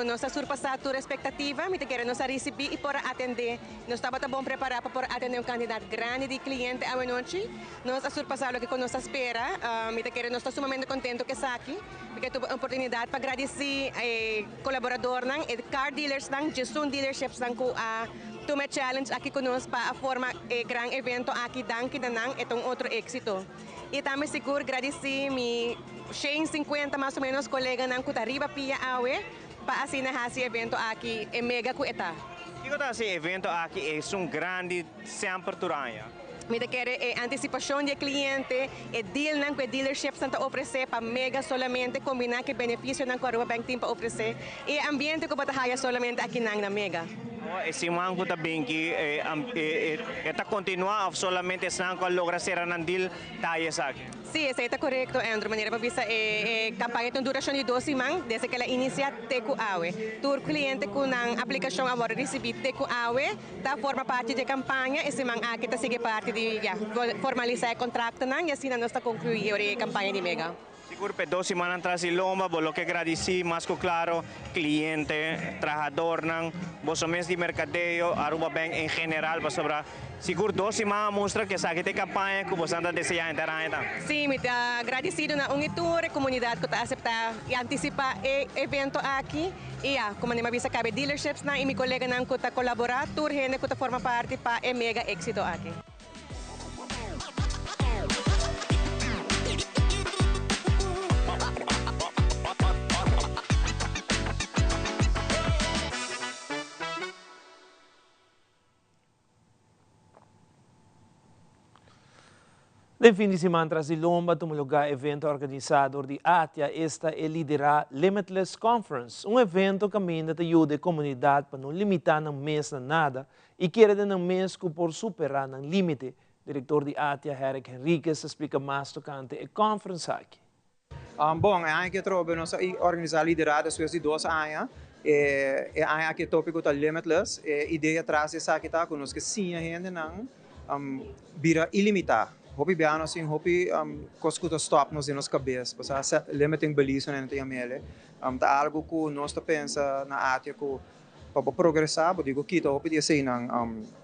Nos a surpasá tur expectativa, mi ta kere nos a risibí i por a atendé. Nos tabata bon prepará pa por atendé un kantidat grandi di kliente awenochi. Nos a surpasá loke ku nos a spera. Mi ta kere nos ta sumamente kontento ku esaki. Mi ke tuba e oportunidat pa gradisí e kolaboradornan, e car dealersnan, djesun dealershipsnan ku a tuma e challenge aki ku nos pa a forma e gran evento aki. Danki na nan, e ta un otro éksito. I tambe sigur gradisí mi 150 mas o ménos koleganan ku ta riba pia awe pa asina hasi e evento aki e mega ku e ta. Kiko ta hasi e evento aki esun grandi semper tur aña? Mi ta kere e antisipashon di e kliente, e dealnan ku e dealershipsnan ta ofresé pa mega solamente kombiná ku e benefisionan ku Aruba Bank tin pa ofresé i e ambiente ku bo ta haya solamente akinan na mega. E siman ku ta bin ki e ta kontinuá òf solamente esnan ku a logra sera nan deal ta haya esaki? Sí, esei ta korekto, Andrew. Manera bo bisa e kampaña ta un durashon di dos siman desde ku el a inisiá te ku awe. Tur kliente ku nan aplikashon a wòrdu risibí te ku awe ta forma parti di e kampaña. E siman aki ta sigui parti di ya formalisá e kontraktonan i asina nos ta konkluí ora e kampaña di Mega. Sigur p'e dos simannan tras di lomba bo lo ke gradisí mas ku klaro kliente, trahadornan, boso mes di merkadeo, Aruba Bank en general pasobra sigur dos siman a mustra ku esaki ta e kampaña ku boso nan ta deseá henter aña ta. Sí, mi ta gradisido na un i tur e komunidat ku ta aseptá i antisipá e evento aki. I ya, komo mi a bisa kabe dealershipsnan i mi koleganan ku ta kolaborá, tur hende ku ta forma parti pa e mega éksito aki. Den fin di siman tras di lomba tuma lugá evento organisá dor di ATIA, esta e liderá Limitless Conference, un evento kaminda ta yuda e komunidat pa no limitá nan mes na nada i kere den nan mes ku por superá nan límite. Direktor di ATIA, Herrick Henriquez, ta splika mas tokante e conference aki. Bon, e aña aki atrobe nos a organisá Liderá despues di dos aña. E aña aki e tópiko ta Limitless. E idea tras di esaki ta ku nos ke siña hendenan bira ilimitá. Hopi bia nos tin hopi kos ku ta stòp nos den nos kabes. Pasobra set limiting beliefs nan ta yam'el. Ta algu ku nos ta pensa na ATIA ku Pa bo progresá bo tin ku kita hopi di eseinan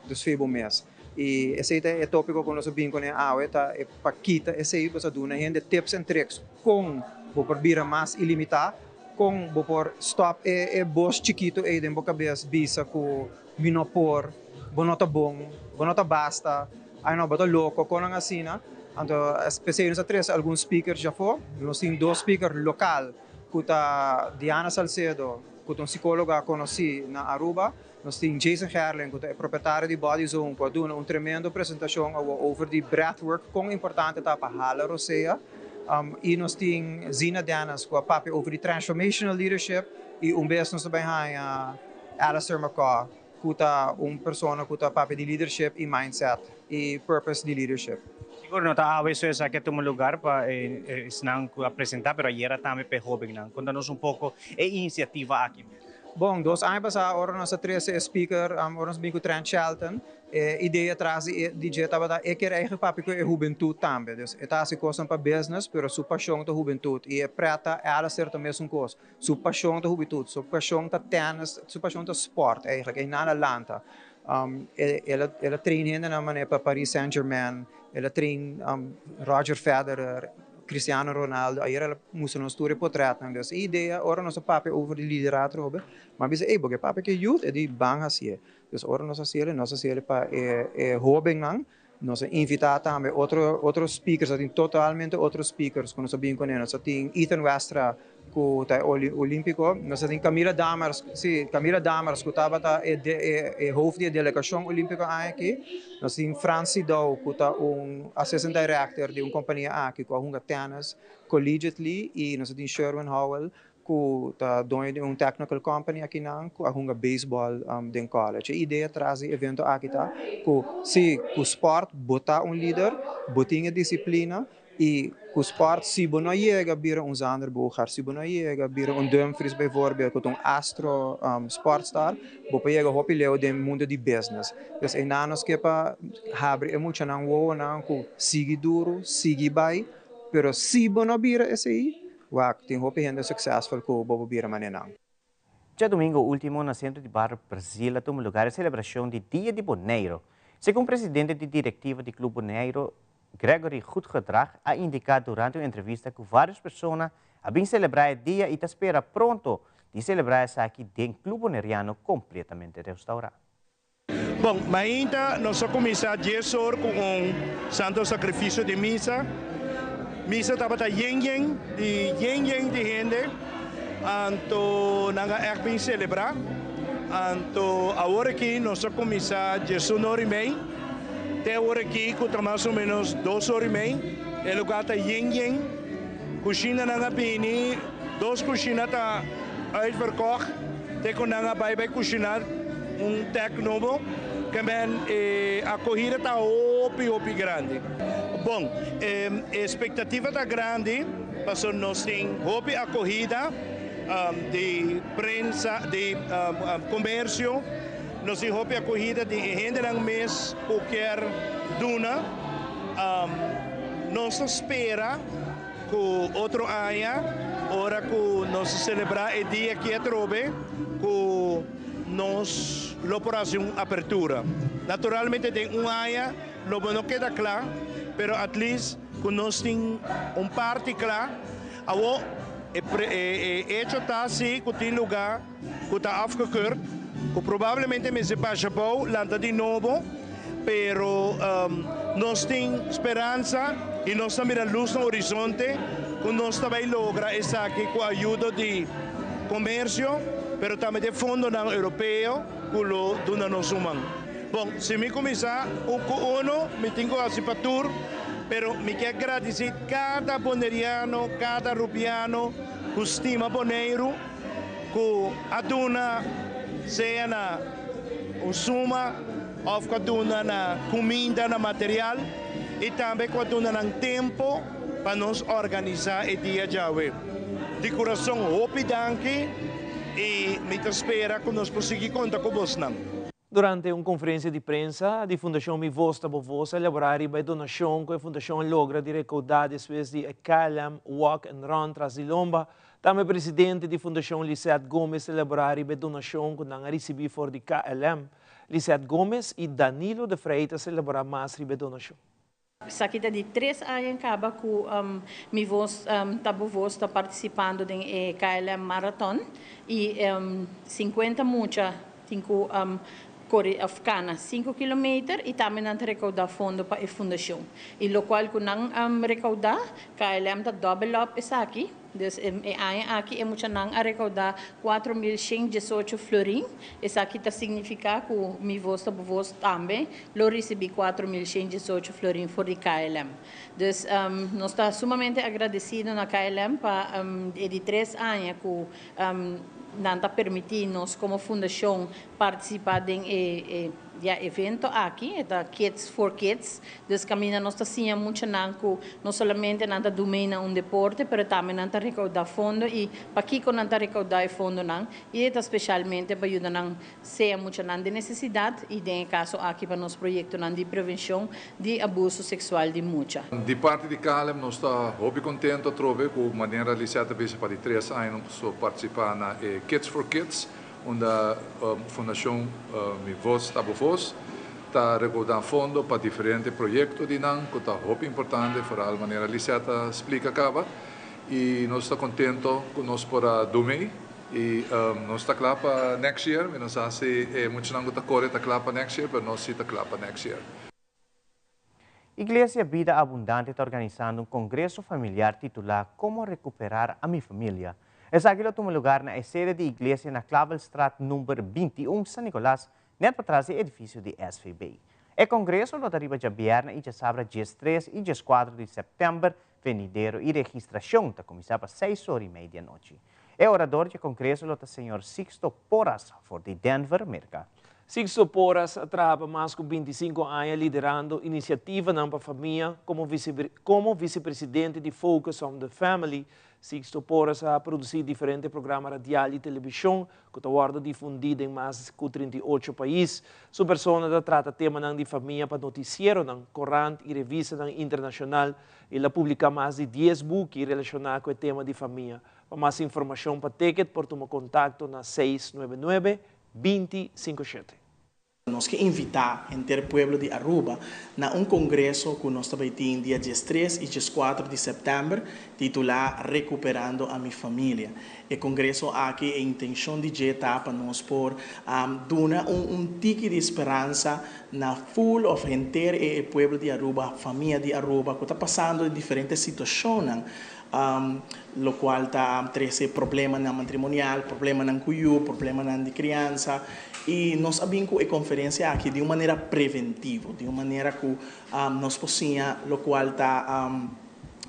dus fi bo mes. I esei ta e tópiko ku nos a bin kuné awe ta e pa kita esei bo sa duna hende tips en tricks kon bo por bira mas ilimitá, kon bo por stòp e bos chikitu ei den bo kabes bisa ku mi no por. bo no ta bon, bo no ta basta, ai no, bo ta loko, konan asina. Anto p'esei nos a trese algun speakers djafó. Nos tin dos speaker lokal ku ta Diana Salcedo, ku ta un sikóloga konosí na Aruba. Nos tin Jason Gerling, ku ta e propietario di Body Zone, ku a duna un tremendo presentashon awo over di breathwork, kon importante ta pa hala rosea. I nos tin Zina Dennis, ku a papia over di transformational leadership. I un bes nos ta bai haña Alistair McCaw, ku ta un persona ku ta papia di leadership i mindset i purpose di leadership. Sigur no ta awe so esaki a tuma lugar pa esnan ku a presenta, pero ayera tambe pa e hobennan. Konta nos un poko e inisiativa aki. Bon, dos aña pasá ora nos a trese e speaker, ora nos bin ku Trent Shelton, e idea tras di e di dje tabata e kier eigen papia ku e hubentut tambe. Dus e ta hasi kosnan pa business, pero su pashon ta hubentut. I e pret ta Alistair ta mesun kos. Su pashon ta hubentut, su pashon ta tennis, su pashon ta sport eigenlijk. E nan a lanta. El a el a train hendenan manera pa Paris Saint Germain, el a train Roger Federer, Cristiano Ronaldo, ayer el a mustra nos tur e potretnan. Dus e idea ora nos a papia over di liderato hopi, mi a bisa ey bo ke papia ke youth? E di ban hasié. Dus ora nos hasiel nos hasiel pa e e hobennan. Nos a invitá tambe otro otro speakers, a tin totalmente otro speakers ku nos a bin kuné. Nos a tin Ethan Westra ku ta e olímpiko, nos a tin Camila Dammers, sí, Camila Dammers ku tabata e e e hoofd di e delegashon olímpiko aña aki. Nos tin Frans Sidou ku ta un assistant director di un kompania aki ku a hunga tennis collegiately i nos a tin Sherwin Howell ku ta doño di un technical company akinan ku a hunga baseball den college. E idea tras di evento aki ta ku si ku sport bo ta un lider, bo tin e disiplina i ku sport si bo no yega bira un Xander Bogaerts, si bo no yega bira un Dumfries bijvoorbeeld ku ta un astro sportstar, bo por yega hopi leu den mundo di business. Dus einan nos ke pa habri e muchanan wowonan ku sigui duru, sigui bai, pero si bo no bira esei, Wak, tin hopi hende succesful ku bo por bira manera nan. Djadumingo ultimo na Centro di Barrio Brasil a tuma lugar e celebracion di Dia di Boneiro. Segun presidente di directiva di Club Boneiro, Gregory Goedgedrag a indica durante un entrevista cu varios persona a bin celebra e dia y ta spera pronto di celebra esaki den Club Boneriano completamente restaura. Bon, mainta nos a kuminsá dies or ku un Santo Sakrifisio di Misa. Misa tabata yen yen di yen yen di hende, anto nan a ègt bin selebrá. Anto awor aki nos a kuminsá diesun or i mei te awor aki ku ta mas o ménos dos or i mei. E lugá ta yen yen. Kushinanan a bini, dos kushina ta uitverkocht te ku nan a bai bai kushiná un tek nobo. Ke men e akohida ta hopi hopi grandi. Bon, e espektativa ta grandi pasobra nos tin hopi akohida di prensa, di komersio, nos tin hopi akohida di e hendenan mes ku kier duna. Nos ta spera ku otro aña ora ku nos ta selebrá e dia aki atrobe ku nos lo por hasi un apertura. Naturalmente den un aña lo bo no keda kla, pero at least ku nos tin un parti kla. Awor e e echo ta si ku tin lugá ku ta afgekeurd, ku probablemente mester basha bou lanta di nobo, pero nos tin speransa i nos ta mira lus na horizonte ku nos ta bai logra esaki ku ayudo di komersio, pero tambe di e fondonan europeo ku lo duna nos un man. Bon, si mi kuminsá un ku uno, mi tin ku hasi pa tur, pero mi ke gradisí kada boneriano, kada rubiano ku stima Boneiru, ku a duna sea na un suma òf ku a duna na kuminda, na material i tambe ku a duna nan tempu pa nos organisá e dia djawe. Di kurason hopi danki i mi ta spera ku nos por sigui konta ku bosnan. Durante un konferensia di prensa di Fundashon Mi Voz Ta Bo Voz a elaborá riba e donashon ku e fundashon a logra di rekoudá despues di e KLM Walk and Run tras di lomba. Tambe presidente di Fundashon Lisette Gomes a elaborá riba e donashon ku nan a risibí for di KLM. Lisette Gomes i Danilo de Freitas a elaborá mas riba e donashon. Esaki ta di tres aña caba cu Mi Voz Ta Bo Voz ta participando den e KLM Marathon y 50 mucha tin cu Kore òf kana sinku kilometer i tambe nan ta rekoudá fondo pa e fundashon. I lokual ku nan rekoudá, KLM ta dòbel òp esaki. Dus e aña aki e muchanan a rekoudá 4118 florin. Esaki ta signifiká ku Mi Vos Ta Bo Vos tambe lo risibí 4118 florin for di KLM. Dus nos ta sumamente agradesido na KLM pa e di tres aña ku nan ta permití nos komo fundashon Partisipá den e e evento aki, e ta Kids for Kids, dus kaminda nos ta siña muchanan ku no solamente nan ta dumei na un deporte, pero tambe nan ta rekoudá fondo i pakiko nan ta rekoudá e fondonan i e ta speshalmente pa yuda nan sea muchanan den nesesidat i den e kaso aki pa nos proyektonan di prevenshon di abuso seksual di mucha. Di parti di KLM nos ta hopi kontento atrobe ku manera Lisette a bisa pa di tres aña nos por partisipá na e Kids for Kids. Unda Fundashon Mi Voz Ta Bo Voz ta rekoudá fondo pa diferente proyekto di nan ku ta hopi importante, foral manera Lisette a splika kaba. I nos ta kontento ku nos por a dumei i nos ta kla pa next year. Mi no sa si e muchanan ku ta kore ta kla pa next year, pero nos si ta kla pa next year. Iglesia Bida Abundante ta organisando un kongreso familiar titulá Como Recuperar a Mi Familia. Esaki lo tuma lugar na e sede di iglesia na Klavelstraat number 21, San Nicolas, net patras di e edifisio di SVB. E kongreso lo ta riba djabièrnè i djasabra 13 i 14 di sèptèmber venidero i registrashon ta kuminsá pa seis ora i mei di anochi. E orador dje kongreso lo ta señor Sixto Porras for di Denver, Merka. Sixto Porras a traha pa mas ku 25 aña liderando inisiativanan pa famia komo komo visepresidente di Focus on the Family. Sixto Porras a produsí diferente programa radial i televishon ku ta wòrdu difundí den mas ku 38 pais. Su persona ta trata temanan di famia pa notisieronan, korant i revistanan internashonal. El a publiká mas di dies buki relashoná ku e tema di famia. Pa mas informashon pa ticket por tuma kontakto na 699 20 57. Nos ke invitá henter pueblo di Aruba na un kongreso ku nos ta bai tin dia 13 i 14 di sèptèmber titulá Recuperando a mi Familia. E kongreso aki e intenshon di dje ta pa nos por duna un un tiki di speransa na ful òf henter e e pueblo di Aruba, famia di Aruba ku ta pasando den diferente situashonnan lokual ta trese problemanan matrimonial, problemanan ku yu, problemanan di kriansa i nos a bin ku e konferensia aki di un manera preventivo, di un manera ku nos por siña lokual ta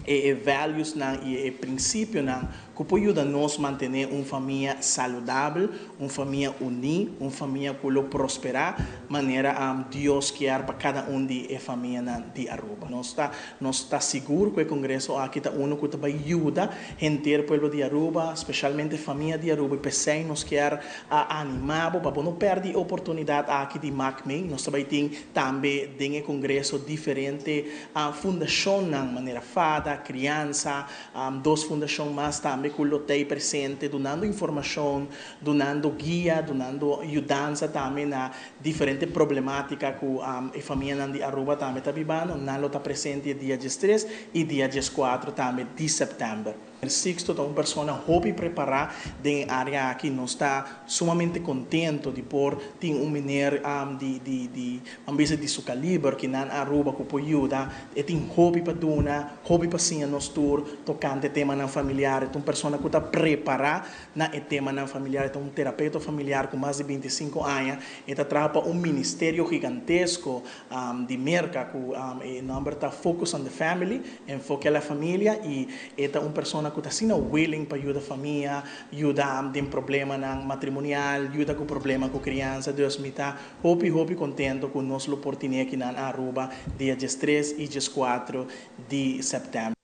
e valuesnan i e prinsipionan ku por yuda nos mantené un famia saludabel, un famia uní, un famia ku lo prosperá manera Dios kier pa kada un di e famianan di Aruba. Nos ta Nos ta sigur ku e kongreso aki ta unu ku ta bai yuda henter pueblo di Aruba, speshalmente famia di Aruba i p'esei nos kier a animá bo pa bo no pèrdè e oportunidat aki di mak mee. Nos ta bai tin tambe den e kongreso diferente fundashonnan manera fada, Kriansa, dos fundashon mas tambe ku lo t'ei presente dunando informashon, dunando guia, dunando yudansa tambe na Diferente problematica cu e famianan di Aruba tambe ta bibando, nan lo ta presente e dia 13 y dia 14 tambe di september. Sixto ta un persona hopi prepara den e area aki, nos ta sumamente contento di por tin un meneer di di di ban bisa di su caliber ki nan Aruba cu por yuda, e tin hopi pa duna, hopi pa siña nos tur tocante temanan familiar, e ta un persona cu ta prepara na e temanan familiar. E ta un terapeuta familiar ku mas di 25 aña. E ta traha pa un ministerio gigantesko di Merka ku e nòmber ta Focus on the Family, Enfoke a la Familia, i e ta un persona ku ta asina willing pa yuda famia, yuda den problemanan matrimonial, yuda ku problema ku kriansa. Dus mi ta hopi hopi kontento ku nos lo por tine akinan na Aruba dia 13 i 14 di sèptèmber.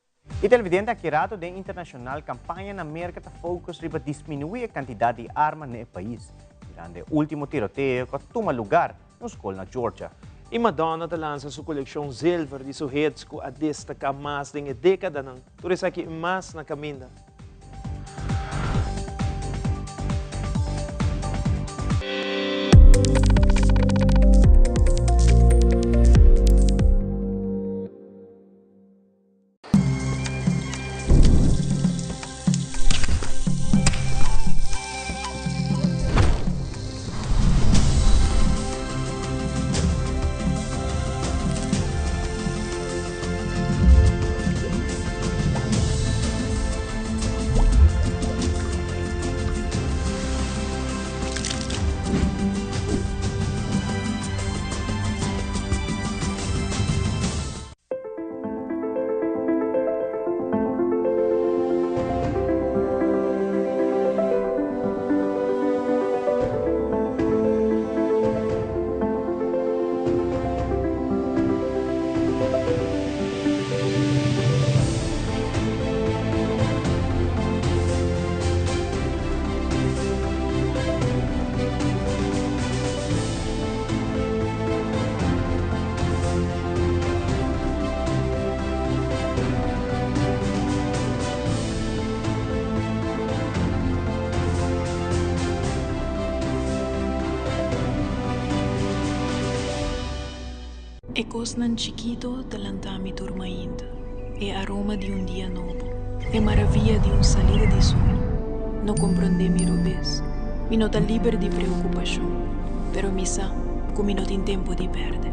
E televidente aki rato den internacional campaña na Merca ta focus riba disminui e cantidad di arma na e pais, mirando e ultimo tiroteo cu a tuma lugar na un scol na Georgia. Y Madonna ta lansa su coleccion zilver di su hits cu a destaca mas den e decadanan. Tur esaki y mas na caminda. E cosnan chikito ta lanta mi tur mainta, e aroma di un dia nobo, e maraviya di un salida di sol. No comprende mi robes, mi no ta liber di preocupacion, pero mi sa cu mi no tin tempo di perde.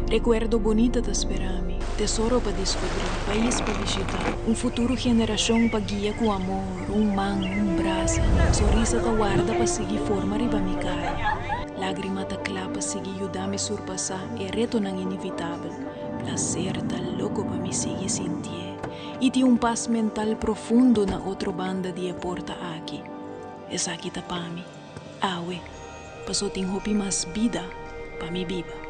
Recuerdo bunita ta spera mi, tesoro pa descubri, pais pa bishita, un futuro generacion pa guia cu amor, un man, un brasa, sonrisa ta warda pa sigui forma riba mi cara. Lágrima ta kla pa sigui yuda mi surpasá e retonan inevitabel. Plaser ta loko pa mi sigui sintié i tin un pas mental profundo na otro banda di e porta aki. Esaki ta pa mi, awe, pasó tin hopi mas bida pa mi biba.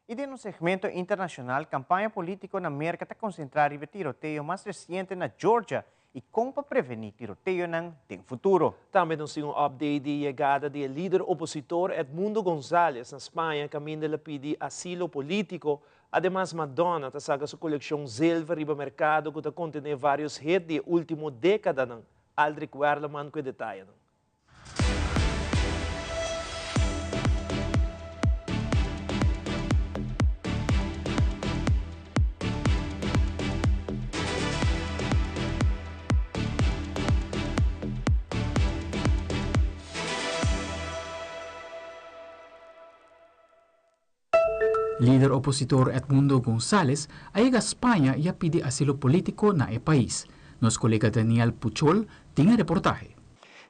Y den un segmento internacional, campaña politico na Merca ta concentra riba e tiroteo mas reciente na Georgia y con pa preveni tiroteonan den futuro. Tambe nos tin un update di yegada di e lider opositor Edmundo Gonzalez na Spaña caminda el a pidi asilo politico. Ademas Madonna ta saca su coleccion zilver riba mercado cu ta contene varios hit di e ultimo decadanan. Aldrich Werleman cu e detayenan. Lider opositor Edmundo González a yega Spaña y a pidi asilo politico na e pais. Nos colega Daniel Puchol tin e reportahe.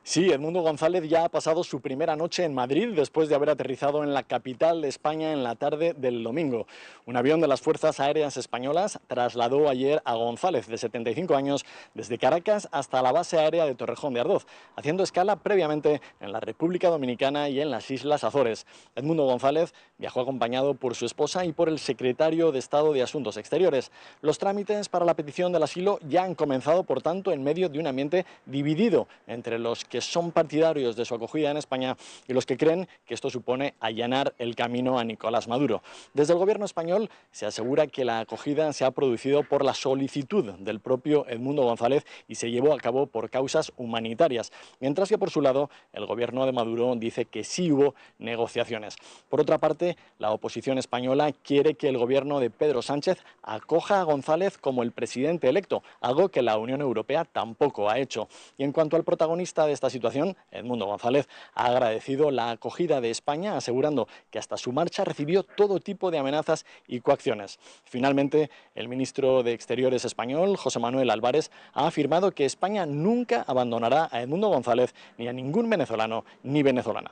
Sí, Edmundo González ya ha pasado su primera noche en Madrid después de haber aterrizado en la capital de España en la tarde del domingo. Un avión de las Fuerzas Aéreas Españolas trasladó ayer a González, de 75 años, desde Caracas hasta la base aérea de Torrejón de Ardoz, haciendo escala previamente en la República Dominicana y en las Islas Azores. Edmundo González viajó acompañado por su esposa y por el secretario de Estado de Asuntos Exteriores. Los trámites para la petición del asilo ya han comenzado, por tanto, en medio de un ambiente dividido entre los que son partidarios de su acogida en España y los que creen que esto supone allanar el camino a Nicolás Maduro. Desde el gobierno español se asegura que la acogida se ha producido por la solicitud del propio Edmundo González y se llevó a cabo por causas humanitarias, mientras que por su lado el gobierno de Maduro dice que sí hubo negociaciones. Por otra parte, la oposición española quiere que el gobierno de Pedro Sánchez acoja a González como el presidente electo, algo que la Unión Europea tampoco ha hecho. Y en cuanto al protagonista de esta situación, Edmundo González, ha agradecido la acogida de España, asegurando que hasta su marcha recibió todo tipo de amenazas y coacciones. Finalmente, el ministro de Exteriores español, José Manuel Albares, ha afirmado que España nunca abandonará a Edmundo González ni a ningún venezolano ni venezolana.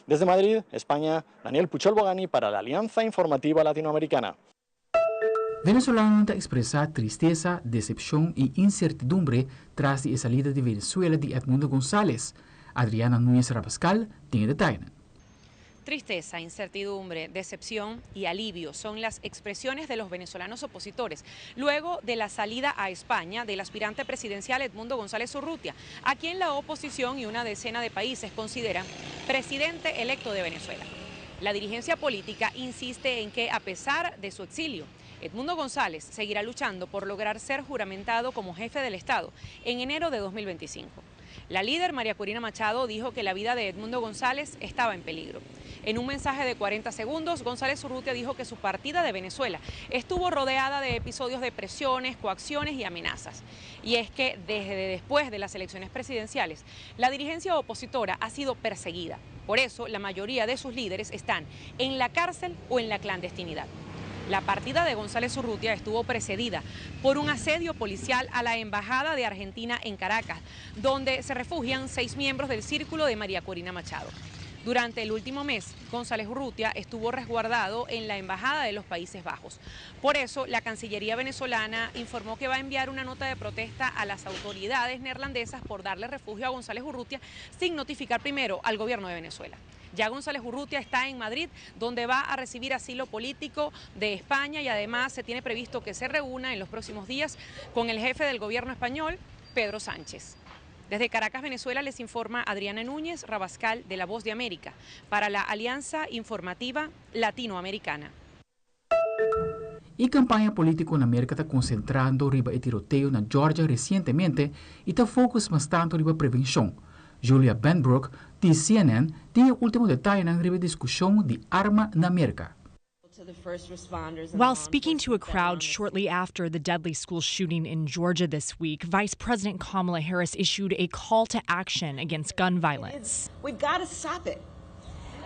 Desde Madrid, España, Daniel Puchol Bogani para la Alianza Informativa Latinoamericana. Venezolanonan ta ekspresá tristesa, desepshon i insertidumbre tras di e salida di Venezuela di Edmundo Gonzalez. Adriana Nuñez Rabascal tin e detayenan. Tristeza, incertidumbre, decepción y alivio son las expresiones de los venezolanos opositores luego de la salida a España del aspirante presidencial Edmundo González Urrutia, a quien la oposición y una decena de países consideran presidente electo de Venezuela. La dirigencia política insiste en que, a pesar de su exilio, Edmundo González seguirá luchando por lograr ser juramentado como jefe del Estado en enero de 2025. La líder María Corina Machado dijo que la vida de Edmundo González estaba en peligro. En un mensaje de 40 segundos, González Urrutia dijo que su partida de Venezuela estuvo rodeada de episodios de presiones, coacciones y amenazas. Y es que desde después de las elecciones presidenciales, la dirigencia opositora ha sido perseguida. Por eso, la mayoría de sus líderes están en la cárcel o en la clandestinidad. La partida de González Urrutia estuvo precedida por un asedio policial a la Embajada de Argentina en Caracas, donde se refugian 6 miembros del círculo de María Corina Machado. Durante el último mes, González Urrutia estuvo resguardado en la Embajada de los Países Bajos. Por eso, la Cancillería venezolana informó que va a enviar una nota de protesta a las autoridades neerlandesas por darle refugio a González Urrutia sin notificar primero al gobierno de Venezuela. Ya González Urrutia está en Madrid, donde va a recibir asilo político de España y además se tiene previsto que se reúna en los próximos días con el jefe del gobierno español, Pedro Sánchez. Desde Caracas, Venezuela, les informa Adriana Núñez Rabascal de La Voz de América para la Alianza Informativa Latinoamericana. E campaña politico na Merca ta concentrando riba e tiroteo na Georgia recientemente y ta focus mas tanto riba prevencion. Julia Benbrook di CNN tin e ultimo detayenan riba e discusion di arma na Merca. While speaking to a crowd shortly after the deadly school shooting in Georgia this week, Vice President Kamala Harris issued a call to action against gun violence. We've got to stop it.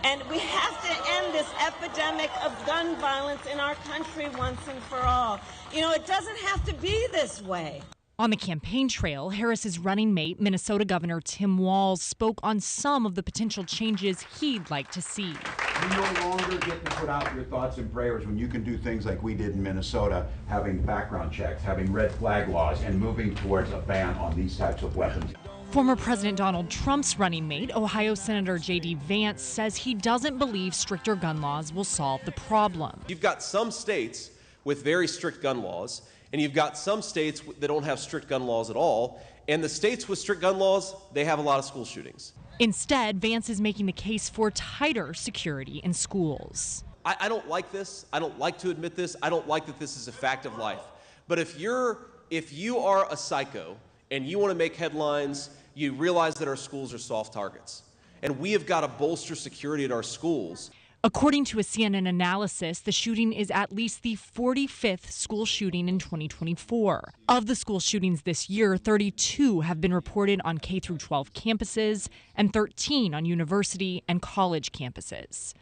And we have to end this epidemic of gun violence in our country once and for all. You know, it doesn't have to be this way. On the campaign trail, Harris's running mate, Minnesota Governor Tim Walz, spoke on some of the potential changes he'd like to see. You no longer get to put out your thoughts and prayers when you can do things like we did in Minnesota, having background checks, having red flag laws, and moving towards a ban on these types of weapons. Former President Donald Trump's running mate, Ohio Senator J.D. Vance, says he doesn't believe stricter gun laws will solve the problem. You've got some states with very strict gun laws, and you've got some states that don't have strict gun laws at all. And the states with strict gun laws, they have a lot of school shootings. Instead, Vance is making the case for tighter security in schools. I, I don't like this. I don't like to admit this. I don't like that this is a fact of life. But if you're if you are a psycho and you want to make headlines, you realize that our schools are soft targets. And we have got to bolster security at our schools. According to a CNN analysis, the shooting is at least the 45th school shooting in 2024. Of the school shootings this year, 32 have been reported on K through 12 campuses and 13 on university and college campuses.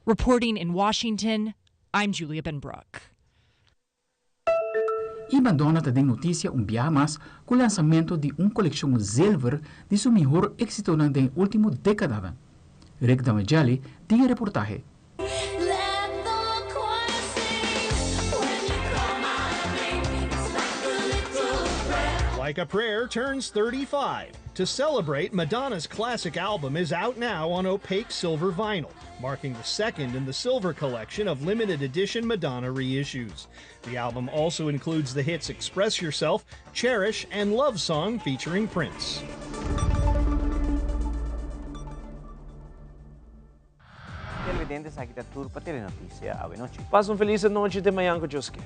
Reporting in Washington, I'm Julia Benbrook. Y Madonna ta den noticia un biaha mas cu lansamento di un coleccion zilver di su mihor exitonan den e ultimo decadanan. Rick Damigeli tin e reportahe. Like a Prayer turns 35. To celebrate, Madonna's classic album is out now on opaque silver vinyl, marking the second in the silver collection of limited edition Madonna reissues. The album also includes the hits Express Yourself, Cherish, and Love Song featuring Prince. Televidente, esaki ta tur pa Telenoticia awe nochi. Pasa un feliz anochi te mañan cu Dios ke.